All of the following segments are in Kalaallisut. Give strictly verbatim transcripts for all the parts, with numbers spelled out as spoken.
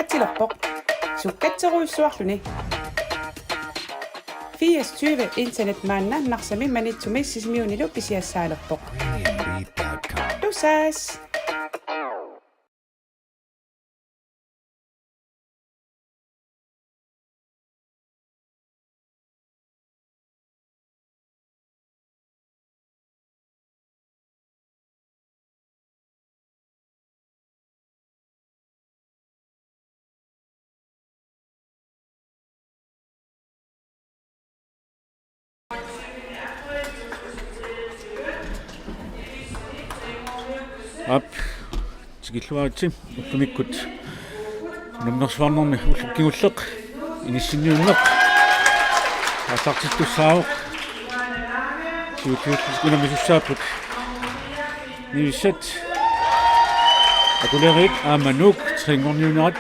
Tilerpoq. Sukkatserujussuarluni. Firs tyve internet maanna Narsami, Maniitsumi Sisimiunilu pisiassaalerpoq. Tusass! Aap, tikilluaritsi ullumikkut unammersuarnermi ullup kingulleq inissinniunneq aallartittussaavoq. Siulliullutik unammisussaapput Niviaat, Akuleriit aamma Nuuk treogtyve-nngorniunnerat.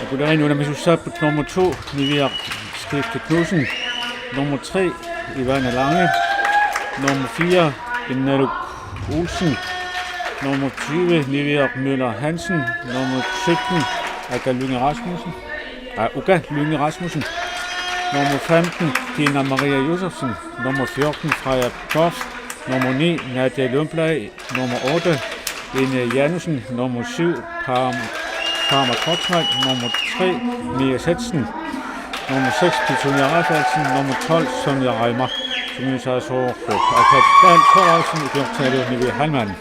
Akuleriinit unammisussaapput nummer to, Niviaq Skifte Knudsen, nummer tre, Ivana Lange, nummer fire, Innaluk Olsen, nummer tyve, Niviaq Møller Hansen, nummer sytten, Aka Lynge Rasmussen, ah, Uka Lynge Rasmussen, nummer femten, Tina Maria Josefsen, nummer fjorten, Freja Toft, nummer ni, Nadia Lundblad, nummer otte, Ine Janussen, nummer syv, Pam-, Pama Kreutzmann, nummer tre, Mia Setsen, nummer seks, Petunia Rafaelsen, nummer tolv, Sonja Reimer. Sungiusaasoorlu Akat Dahl Thorvaldsen, ikiortinalu Nivi Heilmann.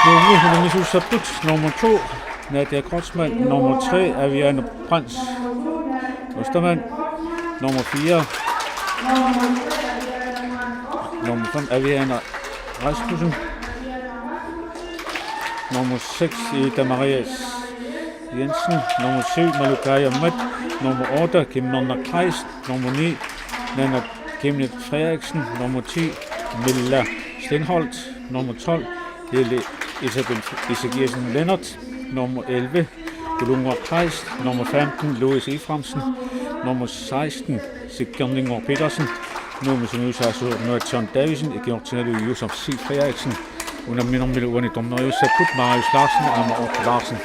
Nuummi unammisussaapput nummer to, Nadia Kreutzmann, nummer tre, Aviane Brands Ostermann, nummer fire, nummer fem, Aviane Rasmussen, nummer seks, Ida Maria Jensen, nummer syv, Malukaja Mat, nummer otte, Kim Mørner Kleist, nummer ni, Nanna Chemnitz Frederiksen, nummer ti, Milla Stenholt, nummer tolv, Lille Isabel Isakiasen Lennert, nummer elleve, Kulunga Kleist, nummer femten, Louise Efraimsen, nummer seksten, Sikkerninngor Petersen, Nuummi sungiusaasoq Noah John Davidsen, ikiortinalu Josef C. Frederiksen. Unamminermilu uani dommeriussapput Marius Larsen aamma Otto Larsen.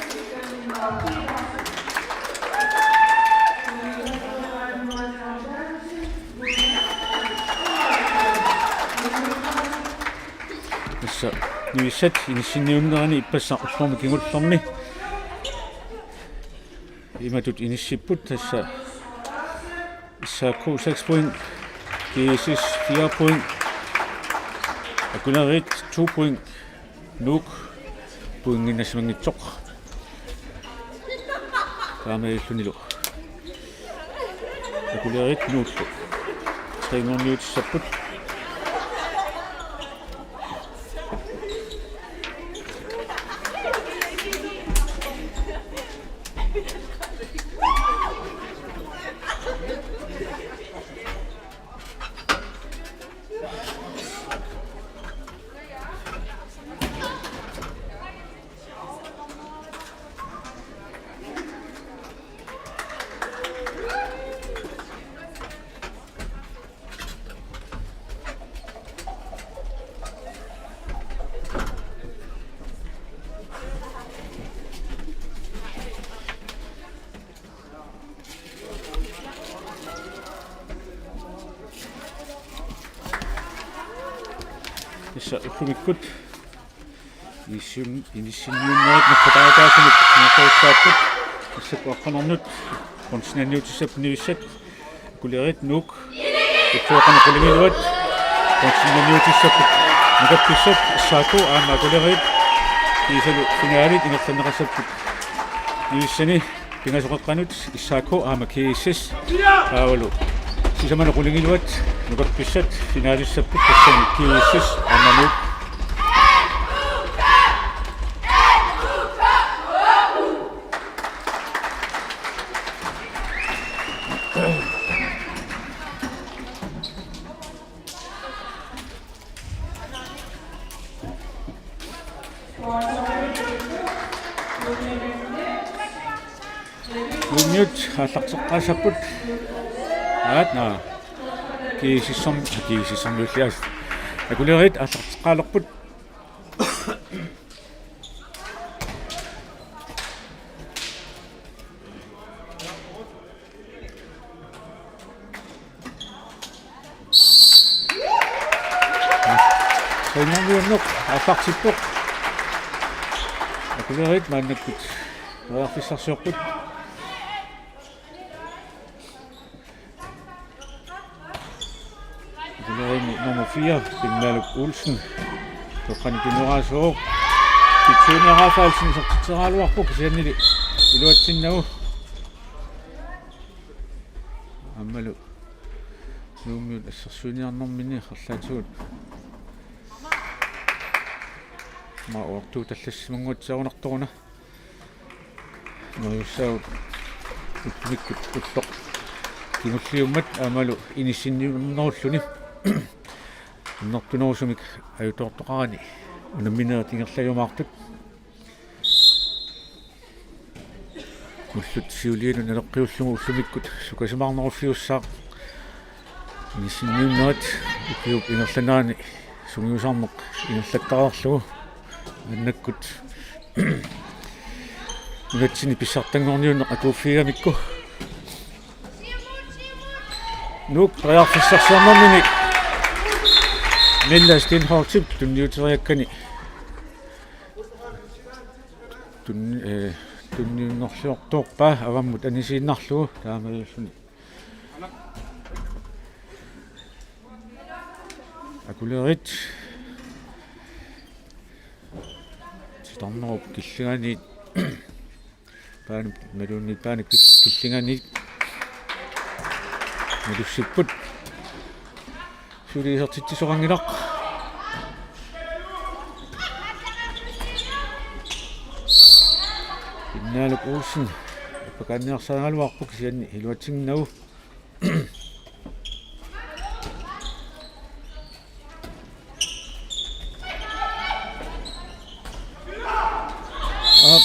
Tassa Niviaat inissinniunnerani ippassaq ullormi kingullermi imatut inissipput, tassa S A K seks point, G S S fire point, Akuleriit to point, Nuuk pointinnassamanngitsoq. Taamaalillunilu Akuleriit Nuullu tre-nngorniutissapput. Tassa ullumikkut inissin-, inissinniunnerit nappataataasumik nunaqqussaapput. Massakkut aqqaneq-marluk bronzenniutissapput Niviaat. Akuleriit Nuuk. Itsuaqqaneq qulingiluat. Bronzenniutissapput nukappiaat S A K aamma Akuleriit. Kiisalu finalit ingerlanneqassapput Niviaani pingasoqaqqanut S A K aamma G S S. Taavalu sisamanik qulingiluat nukappiaat finalissapput, tassani G S S aamma Nuuk. Nuummiut aallarteqqaassapput. Aat, naa. G S S-erm-, G S S-ermiulliaat. Akuleriit aallarteqqaalerput. Nok, aallartippoq. Akulerit maannakkut periarfissarsiorput. Akulerini nummer fire, Pinnaaluk Olsen. Toqqani tunioraasoq. Pitsuunia Rafaelsen isertitseriaraluarpoq kisiannili iluatsinnagu. Aammalu Nuummiut assersuiniarnermini arlaatigut aamma uartuutallassimannguatsiarunartoruna. Neriussaagut ullumikkut ulloq kingulliummat aammalu inissinniunnerulluni. Annertunerusumik ajutoortoqarani unamminerit ingerlajumaartut. Ullut siuliini naleqqiullugu ullumikkut sukasimaarneruffiussaaq. Inissinniunnerit ukiup ingerlanerani sungiusarneq ingerlattareerlugu. Maannakkut nunatsinni pissartanngorniunneq akuuffigigamikku. Nuuk periarfissarsiornermini Milla Stenholdtip tunniuteriakkani tun-, eh, tunniunnerliortoorpaa avammut anisiinnarlugu taamaalilluni. Akulerit titarnerup killinganiit paanip, maluunniit paanip kil-, killinganiit malussipput. Suli isertitsisoqanngilaq. Pinnaaluk Olsen appakaanniarsaagaluarpoq kisianni iluatsinnagu. Aap.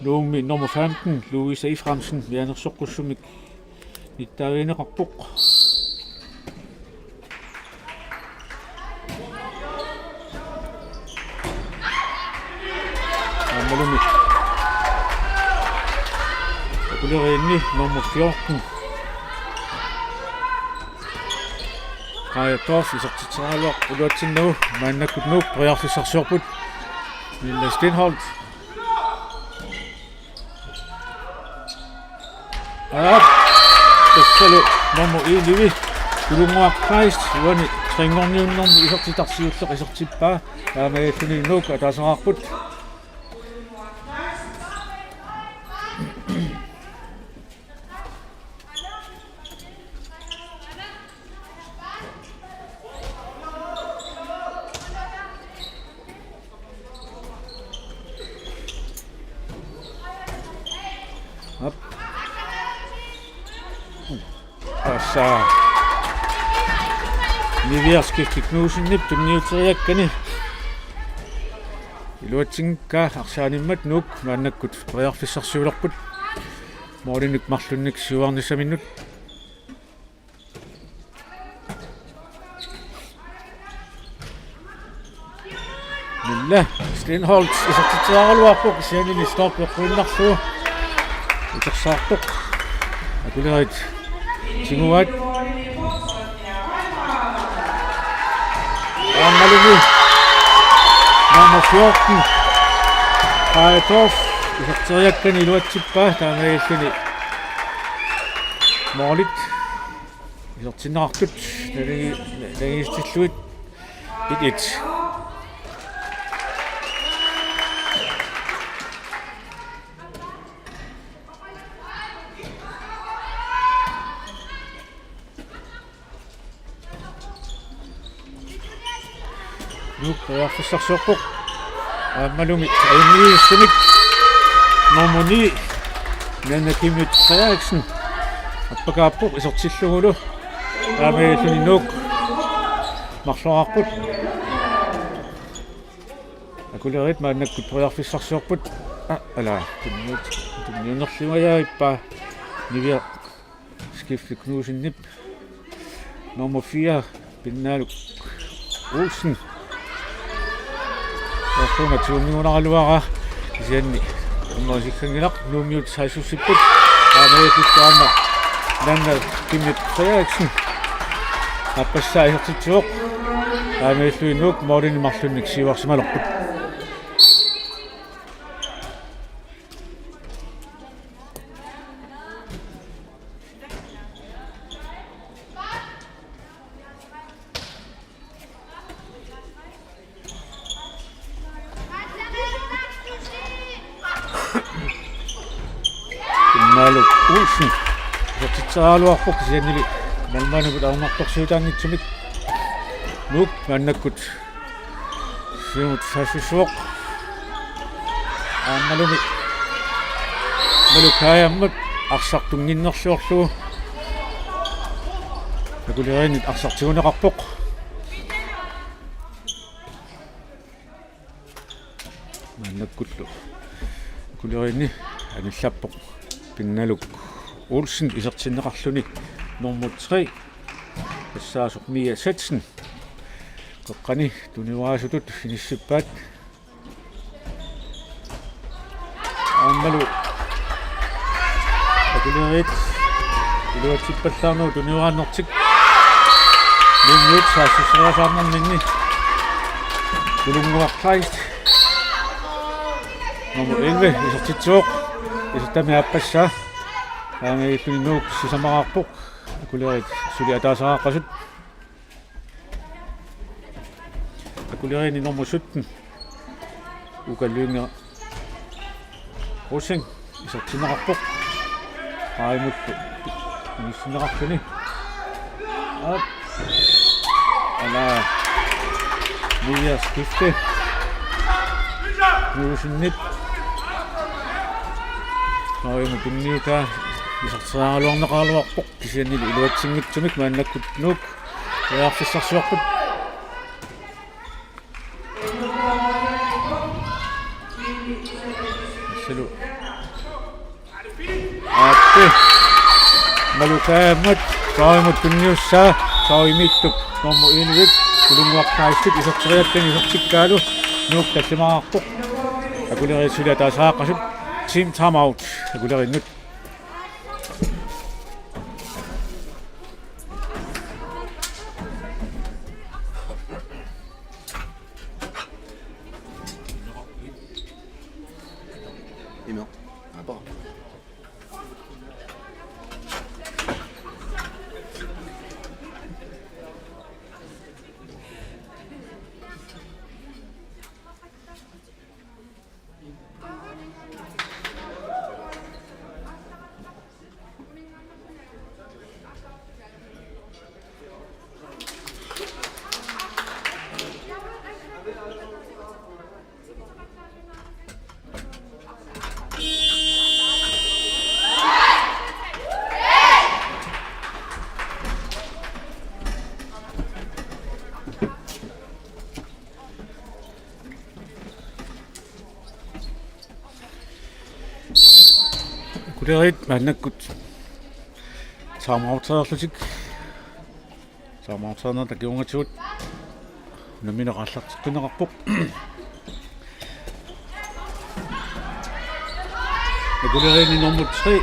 Nuummi nummer femten, Louise Efraimsen, mianersoqqussummik nittaavigineqarpoq. Aammalumi Akuleriinni nummer fjorten, Kaja Dorf, isertitseriaraluarpoq iluatsinnagu. Maannakkut Nuuk periarfissarsiorput. Milla Stenholt. Aap. Tassalu nummer elleve, Kulunnguaq Kleist, uani trinngorniunnermi isertitaq siulleq isertippaa. Taamaalilluni Nuuk ataaseqarput. Aap. Tassa Niviaq Skifte Knudsenip tunniuteriakkani. Iluatsinngikkaa arsaanimmat Nuuk maannakkut periarfissarsiulerput. Målinik marlunnik siuarnissaminnut. Milla Stenholt isertitseriaraluarpoq kisiannili stolpe eqquinnarlugu utersaartoq. Akulerit tiguaat. Aammalumi nummer fjorten, Kaja Dorf, iserteriakkani iluatsippaa, taamaalilluni målit isertinneqartut naligi-, naligiissutillugit et et. Nuuk periarfissarsiorpoq. Aammalumi ajunngilluinnartumik nummer ni, Nanna Kimnut Frederiksen, appakaappoq isertillugulu. Taamaalilluni Nuuk marloraarput. Akulerit maannakkut periarfissarsiorput. Aa, ala, tunniut-, tunniunnerlungajavippaa. Niviaq Skifte Knudsenip nummer fire, Pinnaaluk Olsen. Ortuuna tuummigunaraluara kisianni unnerisikkangilaq. Nuummiut saassussipput. Aamma iluatsinnagu aamma Nanna Kenneth Frederiksen aappassaa isertitsivoq. Taamaalilluni Nuuk målinik marlunnik siuarsimalerput. Pinnaaluk Olsen isertitseriaraluarpoq kisiannili målmandimut ajornartorsiutaanngitsumik. Nuuk maannakkut siumut saassussivoq. Aammalumi Malu Kajammat arsaq tunnginnerliorlugu. Akuleriinnit arsaq tiguneqarpoq. Maannakkullu Akuleriinni anillappoq. Pinnaaluk Olsen isertinneqarluni nummer tre, tassaasoq Mia Setsen. Qeqqani tuniuaasutut inissippaat. Aammalu Akuleriit iluatsippallaarnagu tuniuaannartik. Nuummiut saassusseriasaarnerminni Kulunnguaq Kleist nummer elleve isertitsivoq. Isertami aappassaa. Taamaalilluni Nuuk sisamaqarpoq. Akuleriit suli ataasiaqqasut. Akuleriinni nummer sytten, Uka Lynge Rosing, isertinneqarpoq. Qaimullu inissinneqarluni. Aap. Ala. Mia skifte. Nuusinnit. Qaimut tunniutaa iserteriaraluarneqaraluarpoq. Kisiannili iluatsinngitsumik maannakkut Nuuk periarfissarsiorput. Assulu. Aappi. Malu Kajammat. Qaimut tunniussaa. Qaimiittup nummer en-ivik. Kulunnguaq Kleistip iserteriakkani isertikkaalu. Nuuk tallimaqarpoq. Akuleriit suli ataasiaqqasut. Team timeout. Akuleriinnut. Ima. Apa? Akuleriit maannakkut timeout-erlutik. Timeout-ernertaq kingornatigut unammineq aallarteqqinneqarpoq. Akuleriinni nummer tre,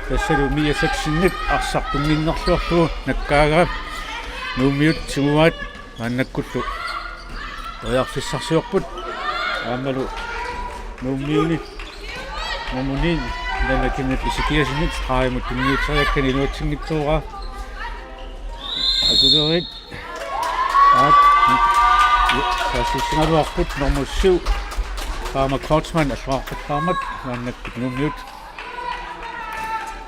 tassalu Mia Setsenip arsaq tunnginnerliorlugu nakkaagaa. Nuummiut tiguaat maannakkullu periarfissarsiorput. Aammalu Nuummiuni nummer ni, Nanna Kenneth Ezekiassenip qaimut tunniuteriakkani iluatsinngitsooraa. Akuleriit. Aap. Saassussigaluarput nummer syv, Karma Kreutzmann, alluaraqattaarmat, maannakkut Nuummiut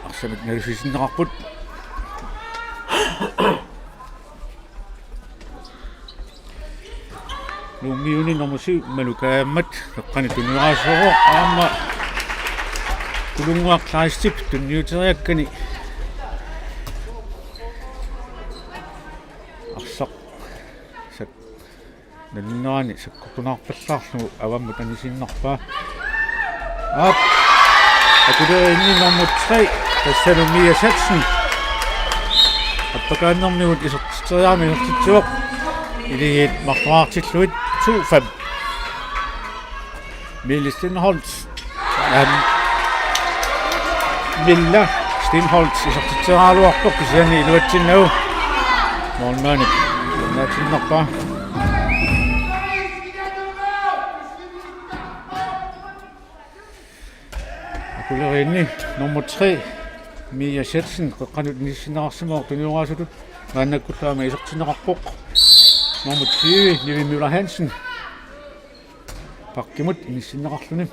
arsamik nalusisinneqarput. Nuummiuni nummer syv, Malu Kajammat, qeqqani tuniuaasooq, aamma Kulunnguaq Kleistip tunniuteriakkani arsaq sak-, nalunnerani sakkortunaarpallaarlugu avammut anisiinnarpaa. Aap. Akuleriinni nummer tre, tassalu Mia Setsen. Appakaannermigut isertitseriarami isertitsivoq. Iligiit marloriartillugit to fem. Mille Stenholt. Aap. Milla Stenholt isertitseriaraluarpoq kisianni iluatsinnagu. Målmandip unaatinnarpaa. Akuleriinni nummer tre, Mia Schätzen, qeqqanut inissinneqarsimavoq tunioraasutut. Maannakkullu aamma isertinneqarpoq nummer tyve, Nivi Møller Hansen, bakkimut inissinneqarluni.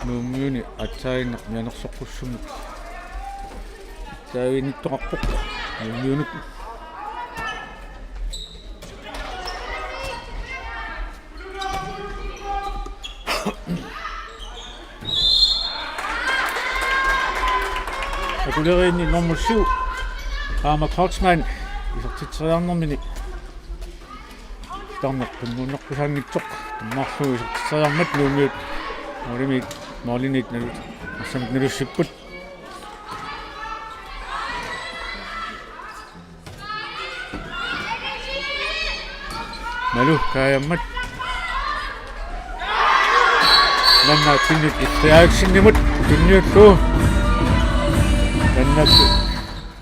Nuummiuni aatsaannguaq mianersoqqussummik. Taavinnittoqarpoq Nuummiunut. Akuleriinni nummer syv, Aamma Kreutzmann, isertitseriarnermini. Tarneq qimmuunnerpusaanngitsoq, tummarlu isertitseriarmat Nuummiut målimik, målimiit nalu-, arsamik nalussipput. Malu kaajammat. Nanna Kimmit Frederiksenimut tunniullugu. Nanna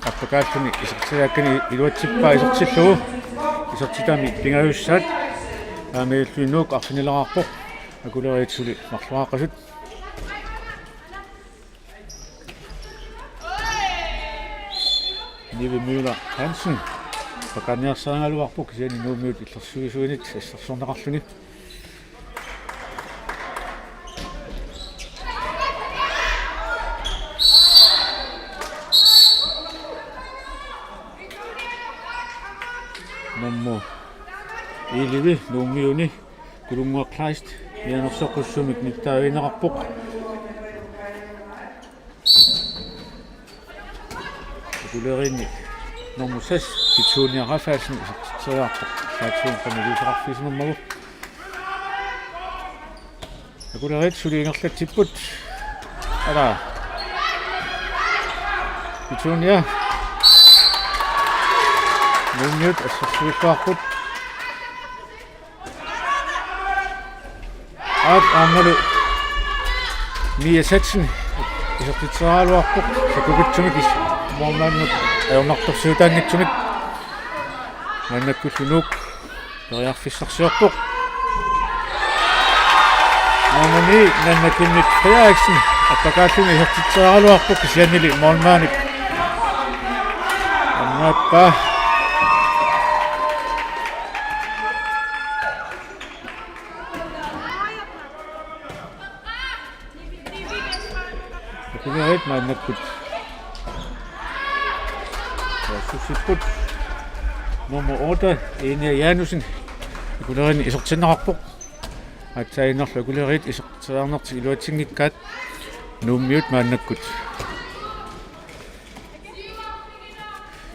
appakaalluni isertitseriakkani iluatsippaa isertillugu. Isertitami pingajussaat. Aamma Nuuk arfinileraarpoq. Akuleriit suli marloriaqqasut. Nivi Møller Hansen. Appakaanniarsarigaluarpoq kisianni Nuummiut illersuisuinit assersorneqarluni. Nummer elleve, Nuummiuni, Kulunnguaq Kleist, mianersoqqussummik nittaavigineqarpoq. Akuleriinni nummer seks, Petunia Rafaelsen, isertitseriarpoq. Saatsuun qaniliusaqarfiusinermagu. Akuleriit suli ingerlatsipput. Ala. Petunia. Nuummiut assersuilluarput. Aap, aammalu Mia Schätzen isertitseriaraluarpoq. Sakkugutsumik is-, målmandimut ajornartorsiutaanngitsumik. Maannakkullu Nuuk periarfissarsiorpoq. Nummer ni, Nanna Kimmit Frederiksen, appakaalluni isertitseriaraluarpoq kisiannili målmandip annaappaa. Akuleriit maannakkut. Susipput. Nummer otte, Enia Janussen. Akuleriinni isertinneqarpoq. Aatsaannguarlu Akuleriit isertitseriarnertik iluatsinngikkaat. Nuummiut maannakkut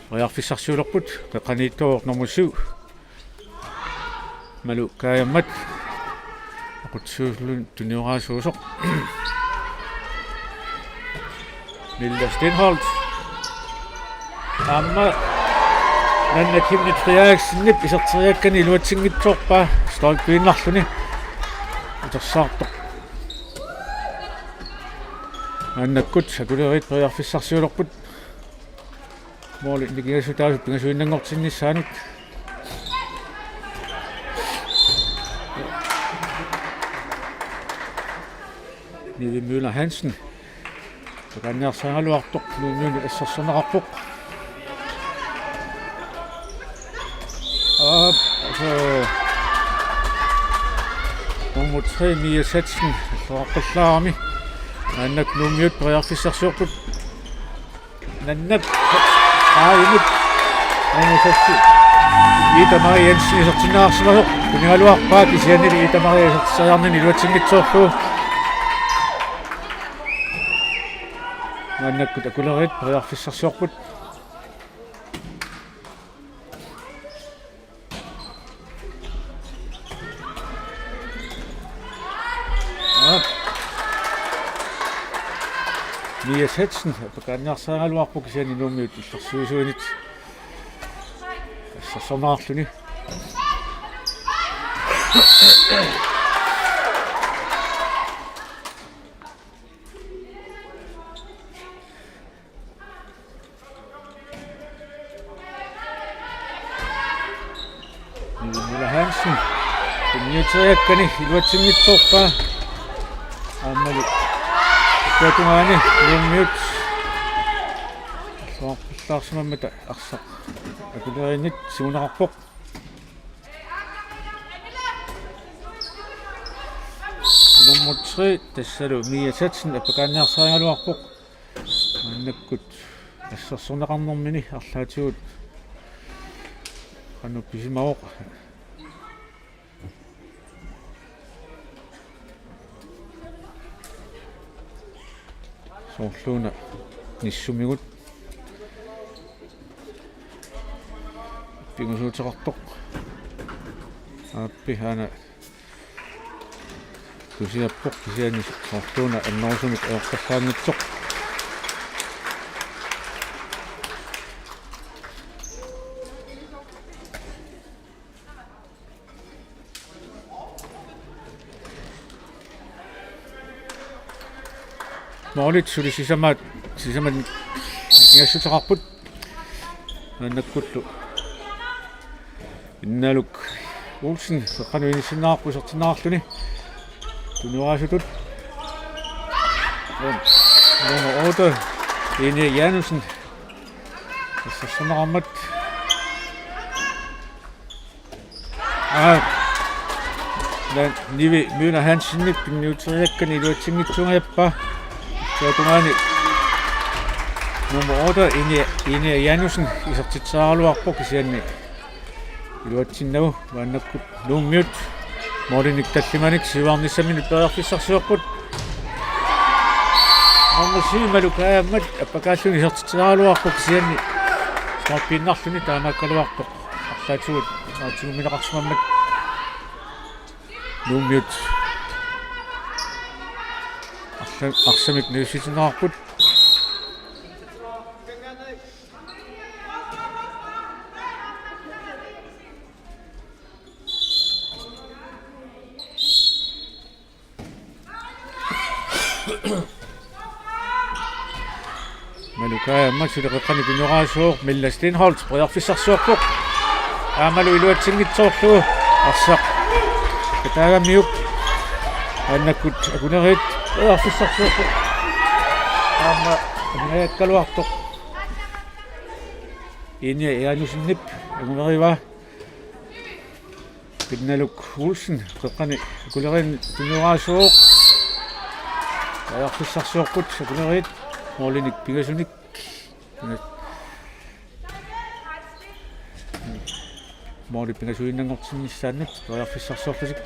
periarfissarsiulerput. Qeqqaniittuuvoq nummer syv. Malu kaajammat. Aqutsisuulluni tunioraasuusoq. Mille Stenholt. Aamma Nanna Kimmit Frederiksenip iserteriakkani iluatsinngitsoorpaa stolpiinnarluni. Utersaartoq. Maannakkut Akuleriit periarfissarsiulerput. Måli nikingassutaasut pingasuinnanngortinnissaanut. Nivi Møller Hansen. Appakaanniarsarigaluartoq Nuummiunut assersorneqarpoq. Aap, så nummer tre, Mia Schätzen, alloraqqillaarami. Maannakkut Nuummiut periarfissarsiorput. Nannap. Aajumut. Nummer seks. Ida Marie Jensen isertinneqarsimasoq. Tunigaluarpaa kisiannili Ida Marie isertitseriarnini iluatsinngitsoorlugu. Maannakkut Akuleriit periarfissarsiorput. Aap. Mia Schätzen, appakaanniarsarigaluarpoq kisianni Nuummiut illersuisuinit assersorneqarluni. fjorten. Tunniuteriakkani iluatsinngitsoorpaa. Aammalu tatungaani Nuummiut alluarpillaarsimammata arsaq Akuleriinit siuneqarpoq. Nummer tre, tassalu Mia Tatsen, appakaanniarsarigaluarpoq. Maannakkut assersorneqarnermini arlaatigut qanoq pisimavoq. Soorluuna nissumigut pinngorsuuteqartoq. Aappi aana tusiappoq kisianni soorluuna annerusumik ajortorsaanngitsoq. Målit suli sisamaat, sisamanik nikingassuteqarput. Maannakkullu Pinnaaluk Olsen qeqqanut inissinneqarpoq isertinneqarluni. Tuniuraasutut. Nummer otte, Ine Janussen. Assersorneqarmat. Aa. Nivi Møller Hansenip tunniuteriakkani iluatsinngitsoorpaa. Tatungaani nummer otte, Ine, Ine Janussen isertitseriaraluarpoq kisianni iluatsinnagu. Maannakkut Nuummiut målinik tallimanik siuarnissaminut periarfissarsiorput. Nummer syv Malu Kajammat appakaalluni isertitseriaraluarpoq kisianni skorpiinnarluni taamaakkaluarpoq. Arlaatigut aatsigumineqarsimammat Nuummiut arsa-, arsamik niussisinneqarput. Malu Kajammat suli qeqqani tuniuraasuuvoq, Milla Stenholt periarfissarsiorpoq. Aammalu iluatsinngitsoorlugu arsaq Kataagamiuk. Maannakkut Akuleriit periarfissarsiorput. Aamma aningaajakkaluartoq Ine Janussenip angumerivaa. Pinnaaluk Olsen qeqqani Akuleriinni tuniuraasuuvoq. Periarfissarsiorput Akuleriit målinik pingasunik. Måli pingasuinnanngortinnissaanut periarfissarsiorlutik.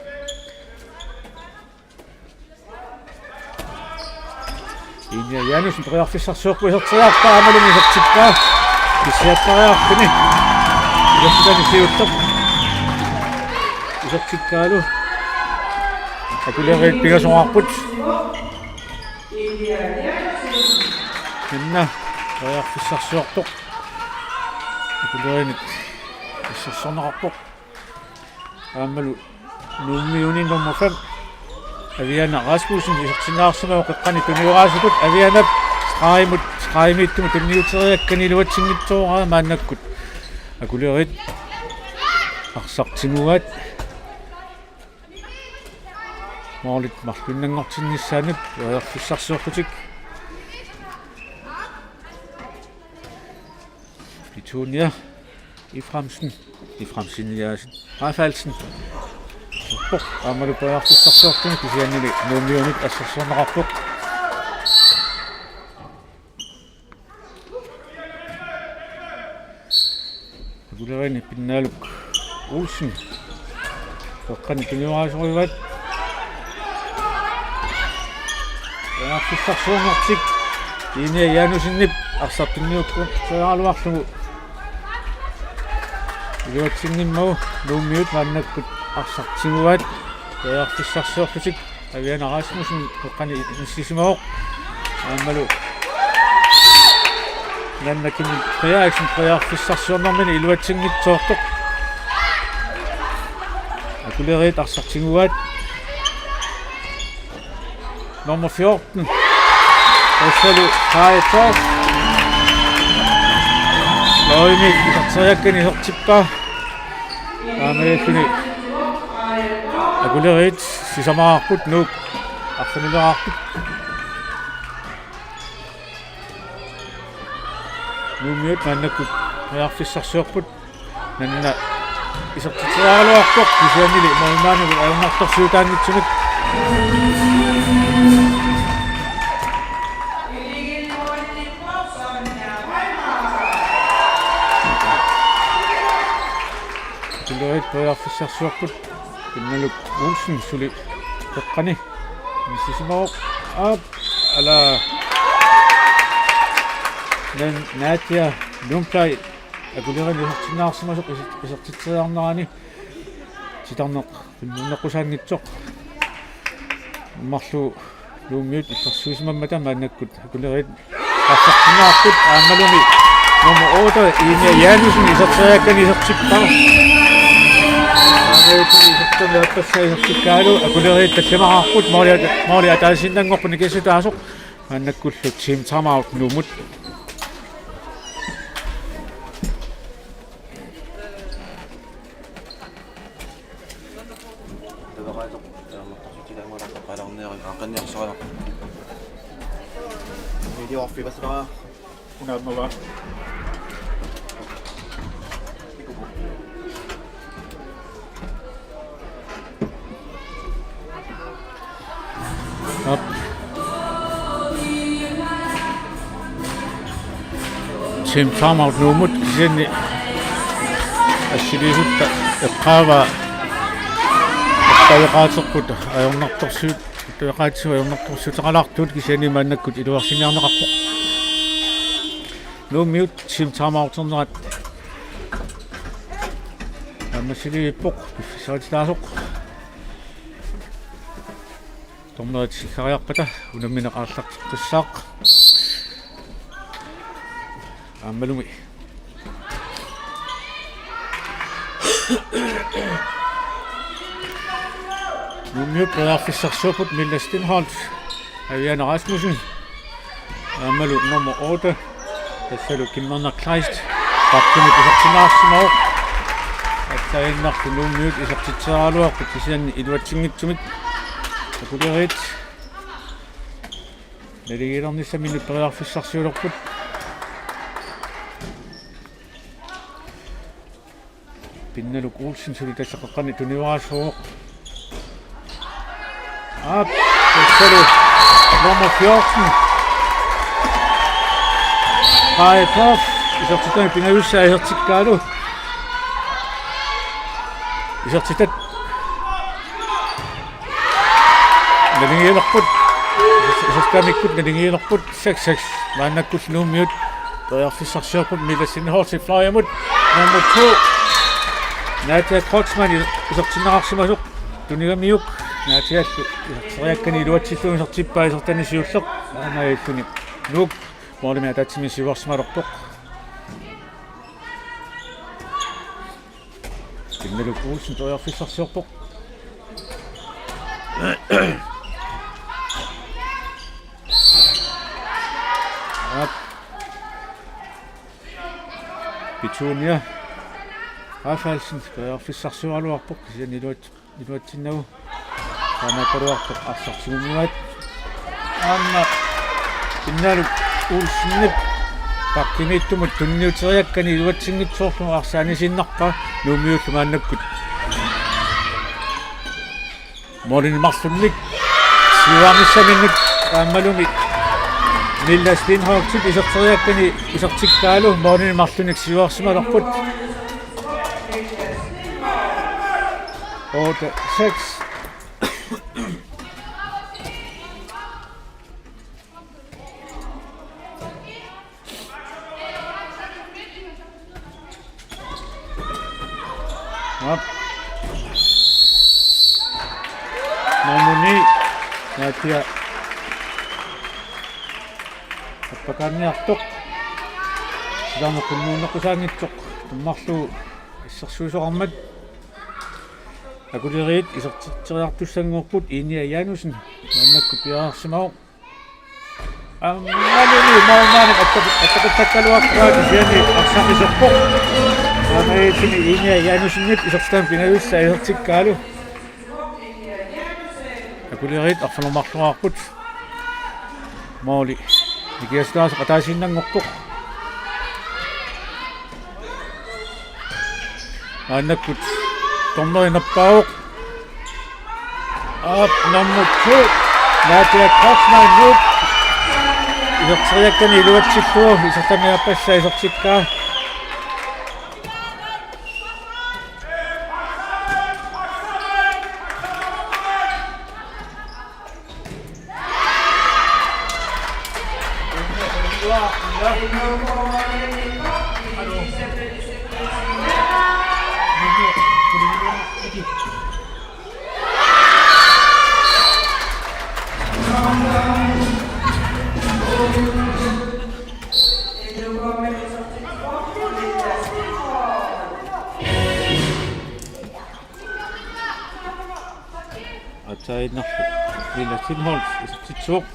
Ine Janussen periarfissarsiorpoq iserteriarpaa aammalu isertippaa. Pissiattariarluni. Isertitani siulleq. Isertikkaalu. Akuleriit pingasoqarput. Minna periarfissarsiortoq. Akuleriinit assersorneqarpoq. Aammalu Nuummiuni nummer fem, Aviana Rasmussen, isertinneqarsimavoq qeqqani tuniuraasutut. Avianap stregimut, stregimiittumut tunniuteriakkani iluatsinngitsooraa. Maannakkut Akuleriit arsaq tiguaat. Målit marluinnanngortinnissaannut periarfissarsiorlutik. Petunia Efraimsen, Efraimsen Eliasen, Rafaelsen. Aammalu periarfissarsiorluni kisiannili Nuummiunit assersorneqarpoq. Akuleriinni Pinnaaluk Olsen qeqqani tuniuraasorivaat. Periarfissarsiornertik Ine Janussenip arsaq tunniukkut saaluarlugu iluatsinngimmagu Nuummiut maannakkut arsaq tiguaat. Periarfissarsiorlutik. Aviana Rasmussen qeqqani inissisimavoq. Aammalu Nanna Kim Frederiksen periarfissarsiornermini iluatsinngitsoortoq. Akuleriit arsaq tiguaat. Nummer fjorten. Tassalu Kaja Thorsen. Løjni iserteriakkani isertippaa. Aamma iluatsinni Akuleriit sisamaraarput, Nuuk arfinileraarput. Nuummiut maannakkut periarfissarsiorput. Nanna isertitseriaraluarpoq kisiannili målmandimut ajornartorsiutaanngitsumik. Akuleriit periarfissarsiorput. Pinnaluk Olsen suli peqqani. Misissimavoq. Aap, ala. Nadia Lundblad Akuleriinut isertinnaarsimasoq iser-, isertitseriarnerani titarneq qimmuunneqqusaanngitsoq. Marluk Nuummiut illersuisimammata maannakkut Akuleriit qaffaqqinnaapput aammalumi nummer otte, Ine Janussen, iserteriakkani isertippaa. Aamma isertami aappassaa isertikkaalu, Akuleriit tallimaraarput, måli at-, måli ataasiinnanngorpoq nikingassutaasoq, maannakkullu team timeout Nuummut. Aap. Team timeout Nuummut kisianni assiliisutta eqqaavaa attaveqaaterput ajornartorsiut, attaveqaatsigut ajornartorsiuteqalaartut kisianni maannakkut iluarsiniarneqarpoq. Nuummiut team timeouternerat aamma assiliivippoq piffissarititaasoq. Dommerit siggariarpata unammineq aallarteqqissaaq. Aammalumi Nuummiut periarfissarsiorput, Mille Stenholt, Aviana Rasmussen, aammalu nummer otte, tassalu Kimmerner Kleist, bakkimut isertinnaarsimavoq. Aatsaannarlu Nuummiut isertitseriaraluarput kisianni iluatsinngitsumik. Akuleriit naligiilernissaminnut periarfissarsiulerput. Pinnaluk Olsen suli tassa qeqqani tunioraasoq. Aap, tassalu nummer fjorten, Kaja Koff, isertitami pingajussaa isertikkaalu. Isertitat naligiilerput. Isertitamikkut naligiilerput. Seks seks. Maannakkullu Nuummiut periarfissarsiorput, Mille Stenholtip fløjimut. Nummer to, Nadia Kreutzmann, isertinneqarsimasoq tunigamiuk. Nadiallu iserteriakkani iluatsillugu isertippaa isertani siulleq. Aamma illuni Nuuk målimik ataatsimik siuarsimalerpoq. Pinnaluk Olsen periarfissarsiorpoq. Aap. Petunia Rafaelsen periarfissarsioraluarpoq kisianni iluat-, iluatsinnagu. Taamaakkaluartoq arsaq tigummivaat. Aamma Pinnaluk Olsenip bakkimiittumut tunniuteriakkani iluatsinngitsoorlugu arsaq anisiinnarpaa, Nuummiullu maannakkut målinik marlunnik siuarnissaminnut aammalumi Mille Stenholtip iserteriakkani isertikkaalu målinik marlunnik siuarsimalerput. Otte seks. Aap. Nummer ni, Nadia. Appakaanniartoq. Silaneq qimmuunneqqusaanngitsoq tummarlugu assersuisoqarmat. Akuleriit isertitseriartussanngorput, Inia Janussen maannakkut piareersimavoq. Aammalumi målmandip attaku-, attakussakkaluarpaa kisianni arsaq iserpoq. Taamaalilluni Inia Janussenip isertitami pingajussaa isertikkaalu. Akuleriit arfineq-marlunngorput. Måli nikiassutaasoq ataasiinnanngorpoq. Maannakkut dommeri nappaavoq. Aap, nummer to, Nadia Kaufmann, Nuuk. Iserteriakkani iluatsillugu, isertami aappassaa isertikkaa. Aatsaannarlu Lina Tinholt isertitsivoq.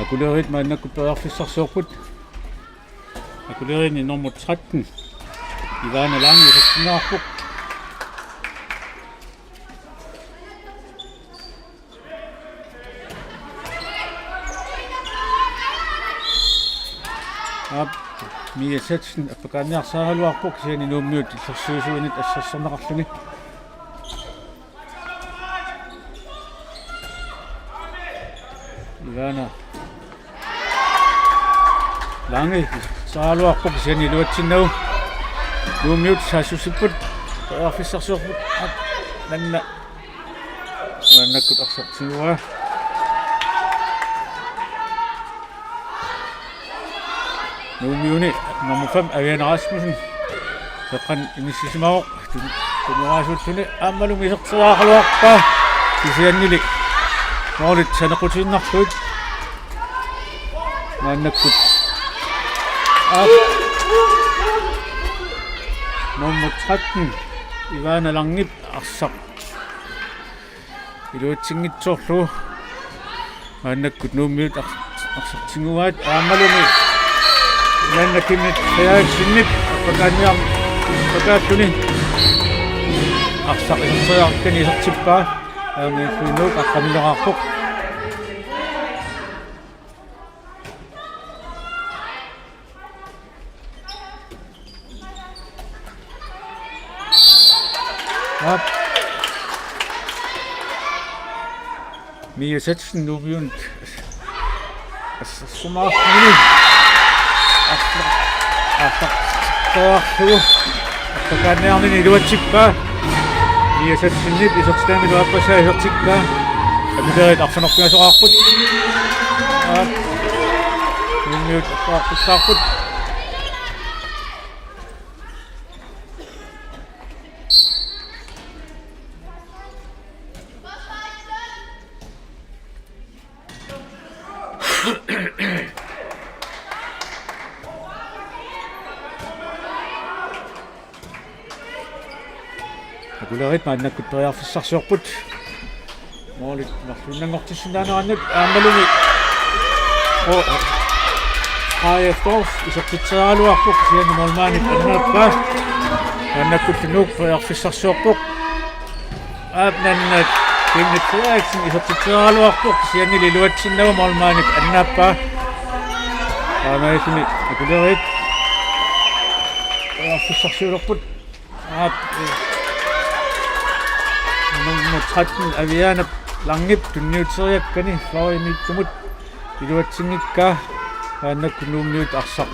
Akuleriit maannakkut periarfissarsiorput. Akuleriinni nummer tretten, Ivana Lange, isertinneqarpoq. Aap, Mia Setsen appakaanniarsaaraluarpoq, kisianni Nuummiut illersuisuinit assersorneqarluni. Ivana Lange saaraluarpoq, kisianni iluatsinnagu. Nuummiut saassussipput, periarfissarsiorput. Aap, Nanna maannakkut arsaq tiguaa. Nuummiuni nummer fem, Aviana Rasmussen, seqqanik inissisimavoq. Tun-, tuneraasuulluni aammalumi iserteriaraluarpaa, kisiannili målit saneqqutiinnarlugit. Maannakkut, aap, nummer tretten, Ivana Langep arsaq iluatsinngitsoorlugu. Maannakkut Nuummiut ars-, arsaq tiguaat aammalumi Nanna Kimmi Frederiksenip appakaanniar-, appakaalluni arsaq iserteriarakkani isertippaa. Aamma Nuuk aqqanileqaarpoq. Aap. Mia Setsen Nuummiunit assersumaarluni. Arsaq, arsaq tiguarlugu appakaanniarnini iluatsippaa. Mia Setsenip isertitamilu aappassaa isertikkaa. Akuleriit arfineq-pingasoqarput. Aap. Nuummiut aqqaarput. Akuleriit maannakkut periarfissarsiorput. Målit marluinnanngortissinnaanerannut aammalumi. Oo. Kaja Storch isertitseriaraluarpoq, kisianni målmandip annaappaa. Maannakkullu Nuuk periarfissarsiorpoq. Aap, Nanna Kenneth Frederiksen isertitseriaraluarpoq, kisiannili iluatsinnagu målmandip annaappaa. Taamaalilluni Akuleriit periarfissarsiulerput. Aap, eh, nummer tretten Aviana Langip tunniuteriakkani Florimiittumut iluatsinngikkaa, maannakkut Nuummiut arsaq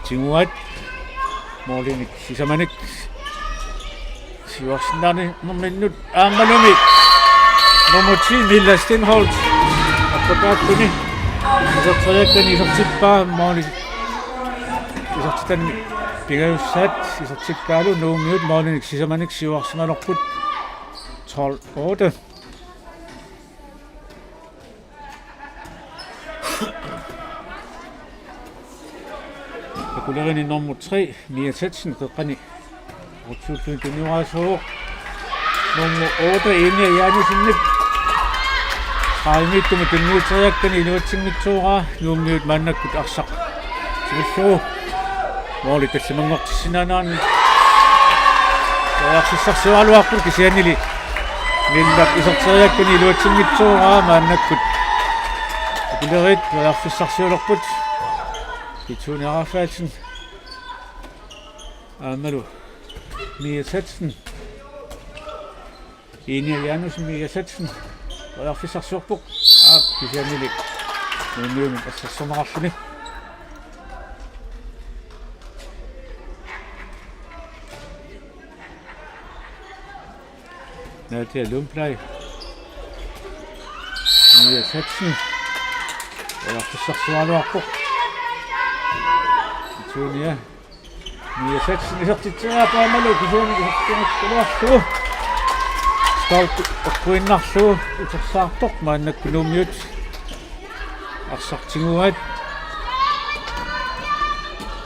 tiguaat, målinik sisamanik siuarsinnaanerminnut aammalumi nummer ti Milla Stenholt appakaattuni iserteriakkani isertippaa, måli isertitanni pingajussaat isertikkaalu Nuummiut målinik sisamanik siuarsimalerput tolv otte. Akuleriinit nummer tre, Mia Tetsen, qeqqani ortsuulluni tunniuaasuuvoq. Nummer otte, Ine Janussenip Florimiittumut tunniuteriakkani iluatsinngitsooraa, Nuummiut maannakkut arsaq tigullugu måli tallimanngortissinnaanerani periarfissarsiugaluarpoq, kisiannili Millap iserteriakkani iluatsinngitsooraa, maannakkut Akuleriit periarfissarsiulerput. Petunia Rafaelsen aammalu Mia Tetsen. Ine Janussen, Mia Tetsen periarfissarsiorpoq. Aap, kisiannili Nuummiunut assersorneqarluni. Nadia Lundblad. Mia Tetsen periarfissarsiugaluarpoq. Petunia. Mia Tetsen isertitseriarpaa aammalu kisianni isertitseriaraluarlugu. Stolpe eqquinnarlugu utersaartoq, maannakkut Nuummiut arsaq tiguaat.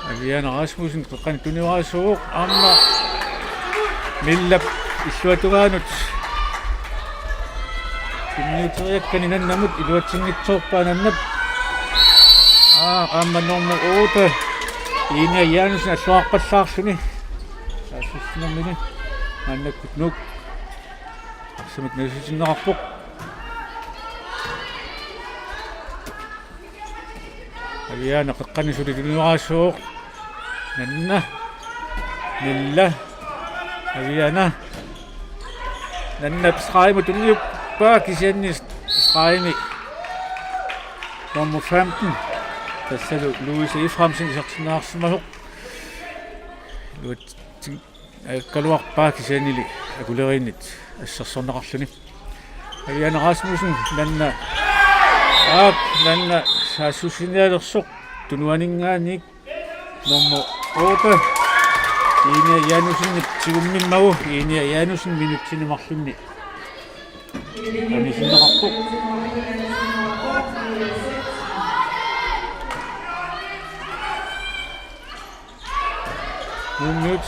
Aviana Rasmussen qeqqani tunniuaasuuvoq, aamma Millap illuatungaanut tunniuteriakkani Nannamut iluatsinngitsoorpaa Nannap. Aa, aamma nummer otte, Ine Jansen alluarpallaarluni saassussinermini, maannakkut Nuuk arsamik najussitinneqarpoq. Aviana qeqqani suli tunniuaasuuvoq. Nanna. Milla. Aviana. Nanna stregi tunniuppaa, kisianni stregi nummer femten, tassalu Louise Efraimsen, isertinneqarsimasoq. Iluatsin- Aakkaluarpaa kisiannili Akuleriinit assersorneqarluni. Aviana Rasmussen, Nanna. Aap, Nanna saassussinialersoq tunuaninngaanniit, nummer otte, Ine Janussenip tigummimmagu, Ine Janussen minutsini marlunni anisinneqarpoq. Nuummiut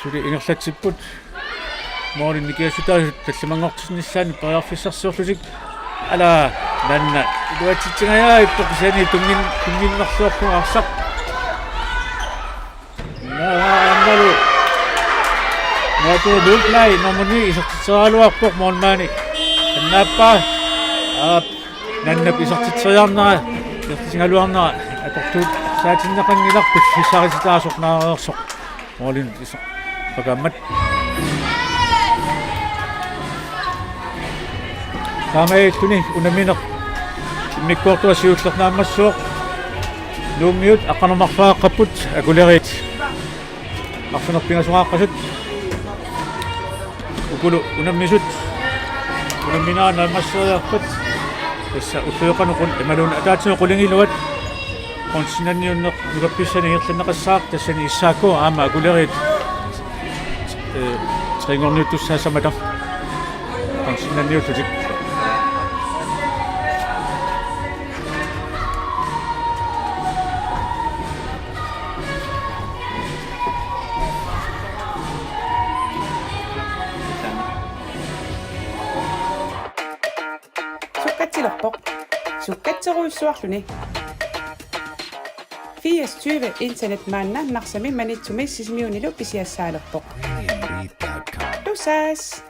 suli ingerlatsipput. Målini nikiassutaasut tallimanngortinnissaannut periarfissarsiorlutik. Ala, Nanna iluatsitsingajaarpoq, kisianni tunngin-, tunnginnerluarlugu arsaq. Naa, aammalu Nadia Lundblad nummer ni isertitseriaraluarpoq, målmandi annaappaa. Aap, Nannap isertitseriarnera, isertitseriaraluarnera atortussaatinneqanngilaq, piffissarititaasoq naareersoq målinut isertitaqaat. Taamaalilluni unammineq immikkoortua siulleq naammassivoq. Nuummiut aqqaneq-marluk nummer fire-qqapput, Akuleriit arfineq-pingasunngaaqqasut. Ukulu unammisut unamminerat naammasseriarpat. Tassa ulloqeqqanut qul-, imaluunniit ataatsimoorluni qulingiluat. Bronzemedaljiunneq nukappissanik ingerlanneqassaaq, tassani S A K aamma Akuleriit, eh, trinngorniuttussaassammata bronzemedaljiullutik. Sukkatsilerpoq. Sukkatserujussuarluni. Firs tyve internet maanna Narsami, Maniitsumi Sisimiunilu pisiassaalerpoq. Saas.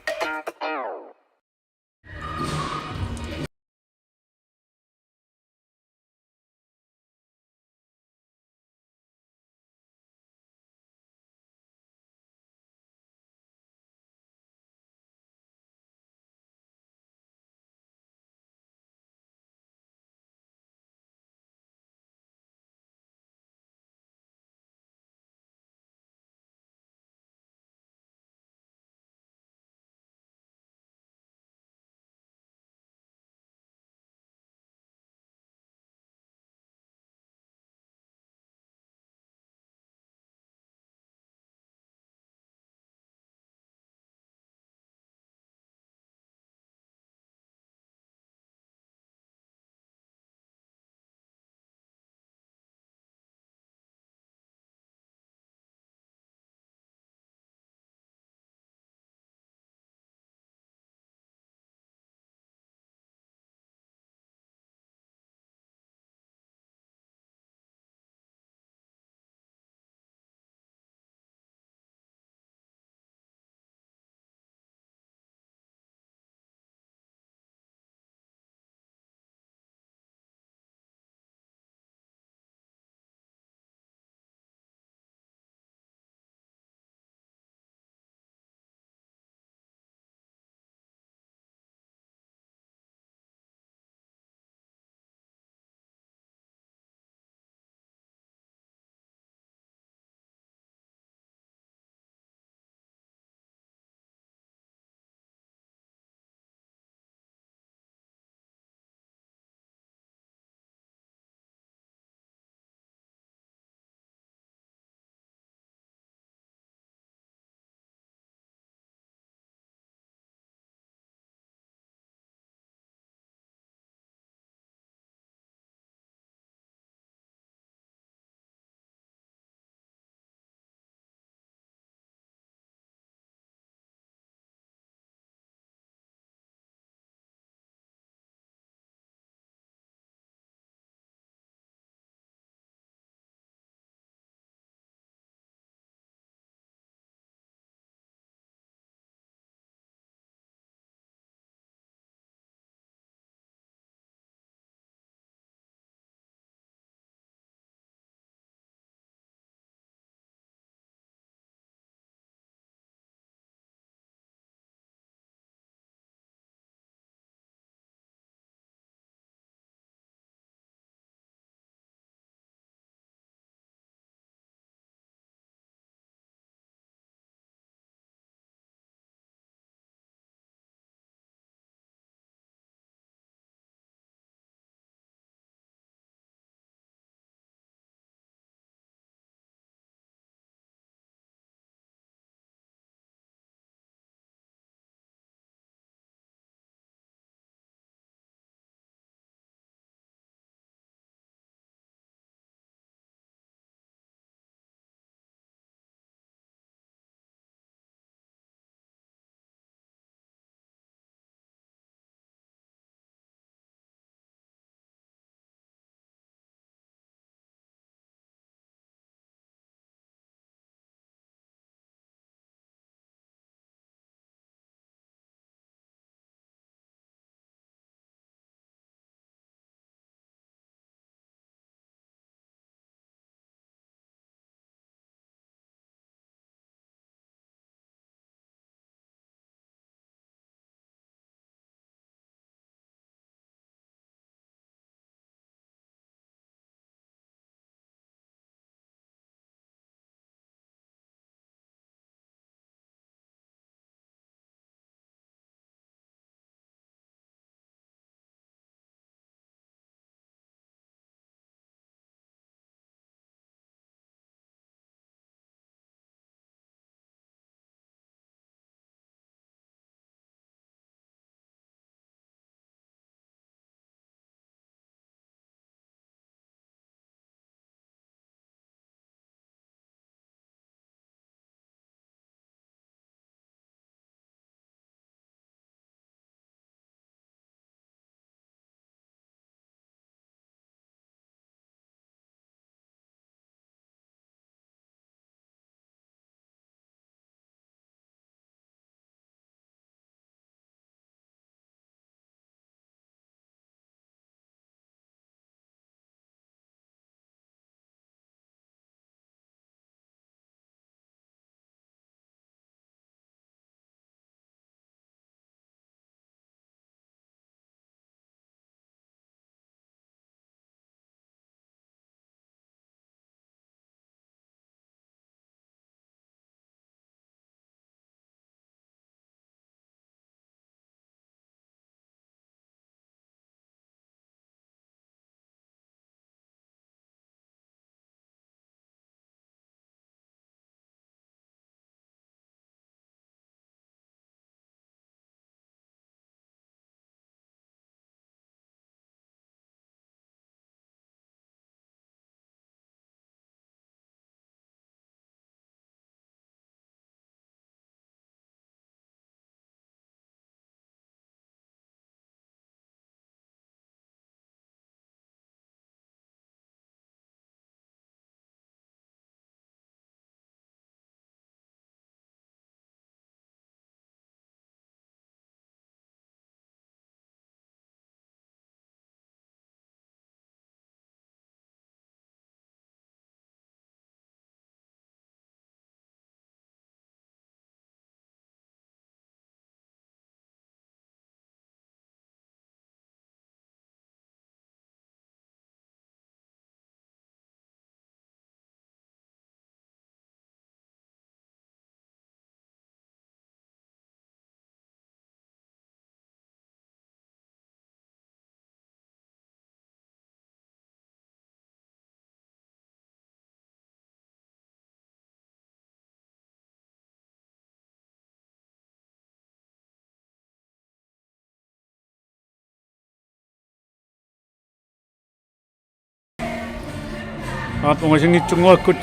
Aap, ungasinngitsunnguakkut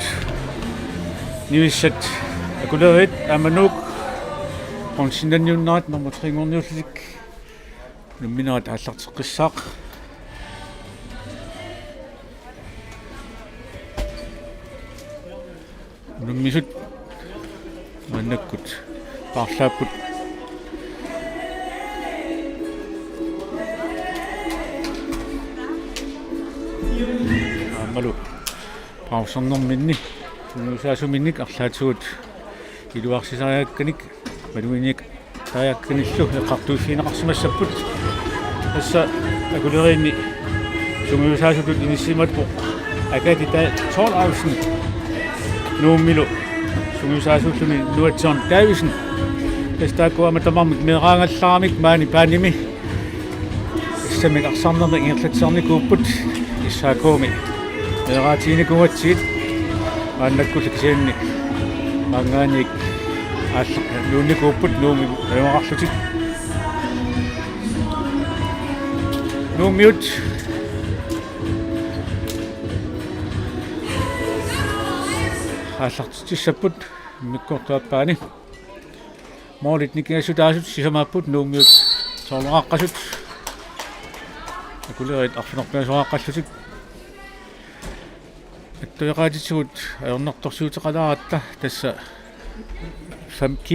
niviassat Akuleriit aamma Nuuk bronzenniunnerat nummer tre-nngorniullutik unamminerat aallarteqqissaaq. Unammisut maannakkut paarlaapput. Aammalu pausernerminni sungiusaasuminnik arlaatigut iluarsisariakkanik maluginiak- -sariakkanillu eqqartuissineqarsimassapput. Tassa Akuleriinni sungiusaasutut inissisimavoq Agathe Dahl Thorleifsen Nuummilu, sungiusaasuulluni Noah John Davidsen. Tassa taakku aamma tamarmik meeraagallaramik maani baanimi assammik arsarnermik ingerlatsisarnikuupput. S A K-mi meeraatiginikuugatsigit maannakkullu kisianni maanngaanniit aallarluinnikuupput Nuummi ajugaqarlutik. Nuummiut aallartitsissapput immikkoortup aappaani. Målit nikingassutaasut sisamaapput, Nuummiut soorunami aaqqasut. Akuleriit arfineq-pingasoqaqqallutik. Attueqaatitsigut ajornartorsiuteqalaaratta, tassa fem G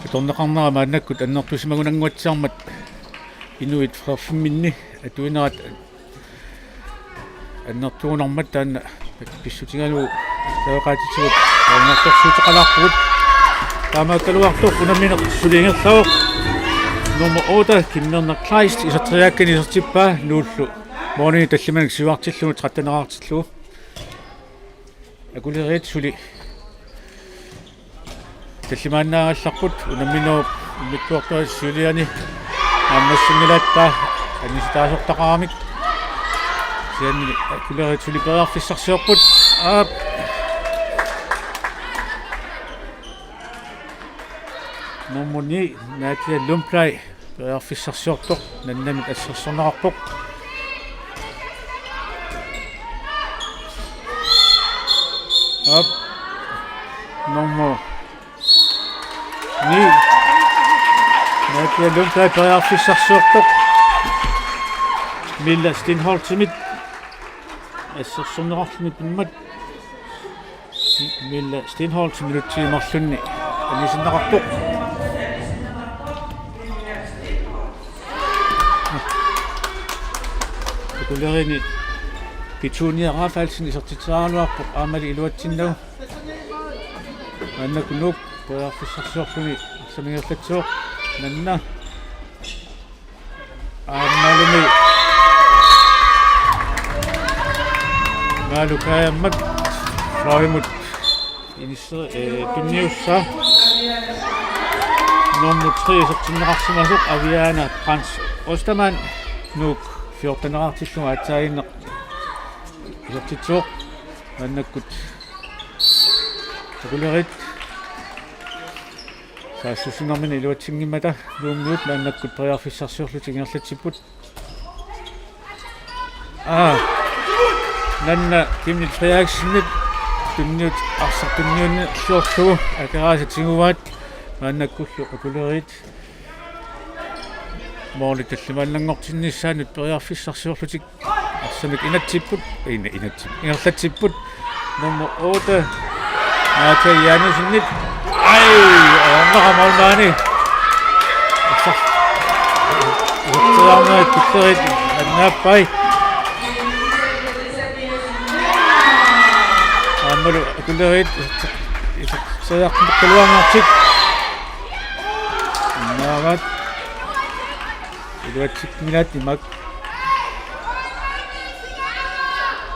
atorneqarnera maannakkut annertusimagunannguatsiarmat inuit fem G-minni atuinerat annertugunarmat taanna pissutigalugu attueqaatitsigut ajornartorsiuteqalaarpugut. Taamaakkaluartoq unammineq suli ingerlavoq. Nummer otte, Kim Mørner Kleist, iserteriaakkani isertippaa Nuullu målini tallimanik siuartillugu tretten-eqartillugu. Akuleriit suli tallimaannaagallarput, unamminerup immikkoortuata siuliani naammassinngilaat annisitaasortaqaramik. Kisianni Akuleriit suli periarfissarsiorput. Aap. Nummer ni, Nadia Lundblad, periarfissarsiortoq, nannamit assersorneqarpoq. Aap. Nummer ni, Nadia Lundblad, periarfissarsiortoq. Milla Stenholdtimit assersorneqarluni pimmat. Milla Stenholdt minutsini marlunni annisinneqarpoq. Akuleriinni Petunia Rafaelsen isertitseriaraluarpoq aammali iluatsinnagu. Maannakkut Nuuk periarfissarsiorluni arsamik ingerlatsivoq, nanna. Aammalumi Maalu Kajammat fløjimut inisse-, eh, tunniussaa. Nummer tre isertinneqarsimasoq Aviana Brandt Ostermann, Nuuk fjorten-eqartillugu aatsaaginnaq isertitsivoq. Maannakkut Akuleriit saassussinermini iluatsinngimmata Nuummiut maannakkut periarfissarsiorlutik ingerlatsipput. Aa, nanna Kimmi Frederiksenip tunniut arsaq tunniunnerlugu Akeraasa tiguaat, maannakkullu Akuleriit måli tallimaannanngortinnissaanut periarfissarsiorlutik arsamik inatsipput, ina-, inatsipput, ingerlatsipput. Nummer otte, Nadia Janussenip. Ai, ajornaqaaq målmandi. Arsaq. Iserteriarnerit Akuleriit annaappai. Aammalu Akuleriit iserteriarnerit. Annaavaat. Iluatsinngilaat imak.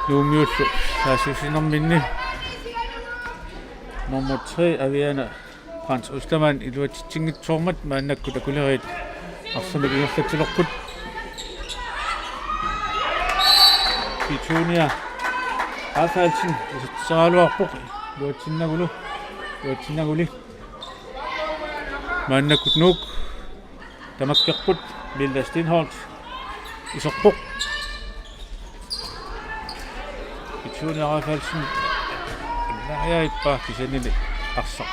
Nuummiullu saassussinerminni. Nummer tre, Aviana Brandt Ostermann, iluatsitsinngitsoormat maannakkut Akuleriit arsamik ingerlatsilerput. Petunia Rafaelsen isertitseriaraluarpoq iluatsinnagulu, iluatsinnaguli. Maannakkut Nuuk tamakkerput, Milla Stenholt iserpoq. Sune Rafaelsen. Naajaippa kisiannili arsaq.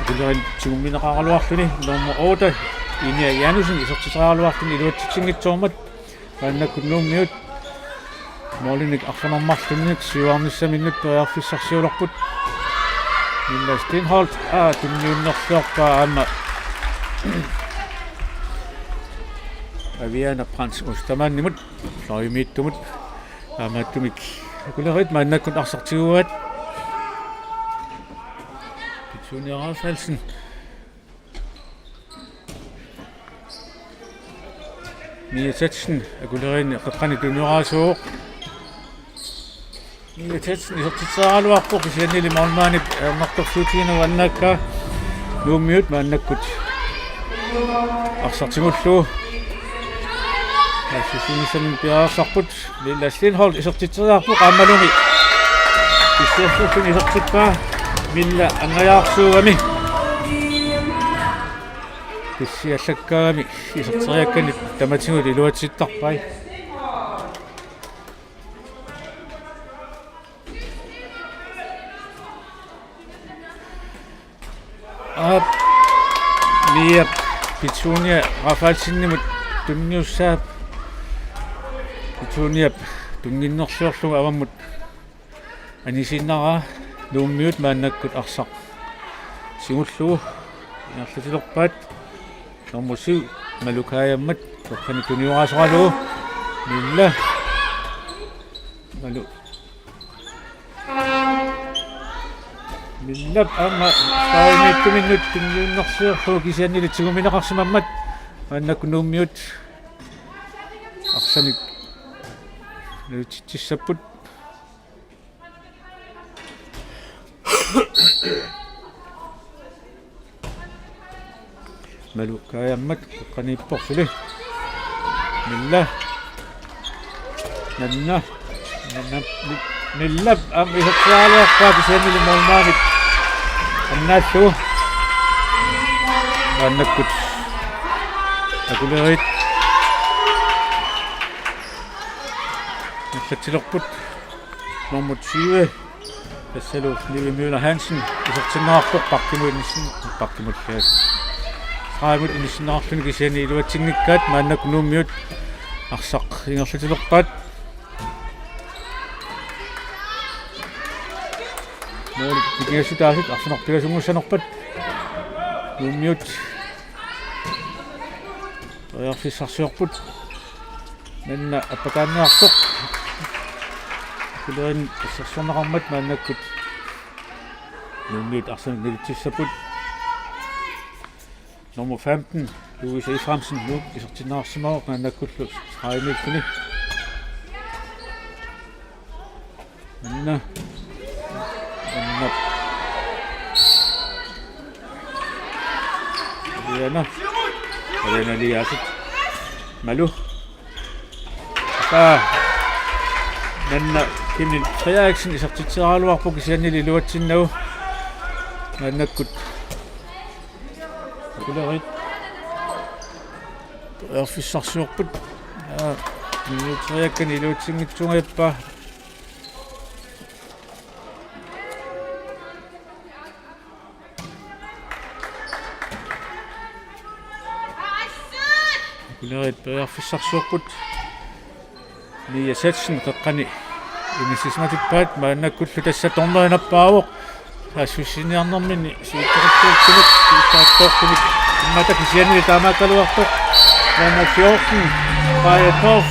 Akulerin tigummineqaraluarluni nummer otte, Inia Janussen, isertitseriaraluarluni iluatsitsinngitsoormat. Maannakkut Nuummiut målinik arfineq-marlunnik siuarnissaminnut periarfissarsiulerput. Milla Steenholdt, aa, tunniunnerliorpaa aamma Aviana Brandt Ostermannimut, fløjimiittumut. Taamaattumik Akuleriit maannakkut arsaq tiguaat. Petunia Rafaelsen. Mia Thetsen, Akuleriinni qeqqani tunniussaasoq. Mia Thetsen isertitseriaraluarpoq, kisiannili målmandip ajornartorsiutigineqarnakka. Nuummiut maannakkut arsaq tigullugu. Saassussinissamik piareersarput. Milla Steenholdt isertitseriarpoq aammalumi. Issiassuffin isertippaa Milla angajaarsuugami. Issiallakkaagami iserteriakkani tamatigut iluatsittarpai. Aap, Miap Petunia Rafaelsenimut tunniussaap. Petuniap tunnginnerliorlugu avammut anisiinnaraa. Nuummiut maannakkut arsaq tigullugu ingerlatilerpaat. Nummer syv, Malu Kajammat, qeqqani tunniussaasoralugu. Milla. Malu. Millap aamma fløjimiittuminnut tunniunnerliorlugu, kisiannili tigummineqarsimammat maannakkut Nuummiut arsamik nalitsitsissapput. Malu Kajammat qeqqaniippoq suli. Milla. Nanna. Nanna. Mi-, Millap aamma isertitseriaraluarpaa, kisiannili målmandip annaallugu. Maannakkut Akuleriit ingerlatsilerput. Nummer tyve, tassalu Nivi Møller Hansen, isertinneqarpoq bakkimut inissin-, bakkimut, øh, stregimut inissinneqarluni, kisianni iluatsinngikkaat. Maannakkut Nuummiut arsaq ingerlatilerpaat. Måli pingasunngussanerput Nuummiut. Periarfissarsiorput. Nanna appakaanniartoq. Akuleriinni assersorneqarmat maannakkut Nuummiut arsamik nalitsissapput. Nummer femten, Louise Efraimsen, Nuuk, isertinneqarsimavoq maannakkullu stregimiilluni. Nanna. Nanna. Aviana. Aviana Eliasen. Malu. Aa. Nanna Kimmi Frederiksen isertitseriaraluarpoq, kisiannili iluatsinnagu. Maannakkut Akuleriit periarfissarsiorput. Aa, minutteriakkani iluatsinngitsuugappa. Akuleriit periarfissarsiorput. Mia Thetsen qeqqani inissisimatippaat, maannakkullu tassa dommeri nappaavoq. Saassussiniarnermini siuttoqartuupput, siuttoqartuupput. Immata kisiannili taamaakkaluartoq. Nummer fjorten, Kaja Torf.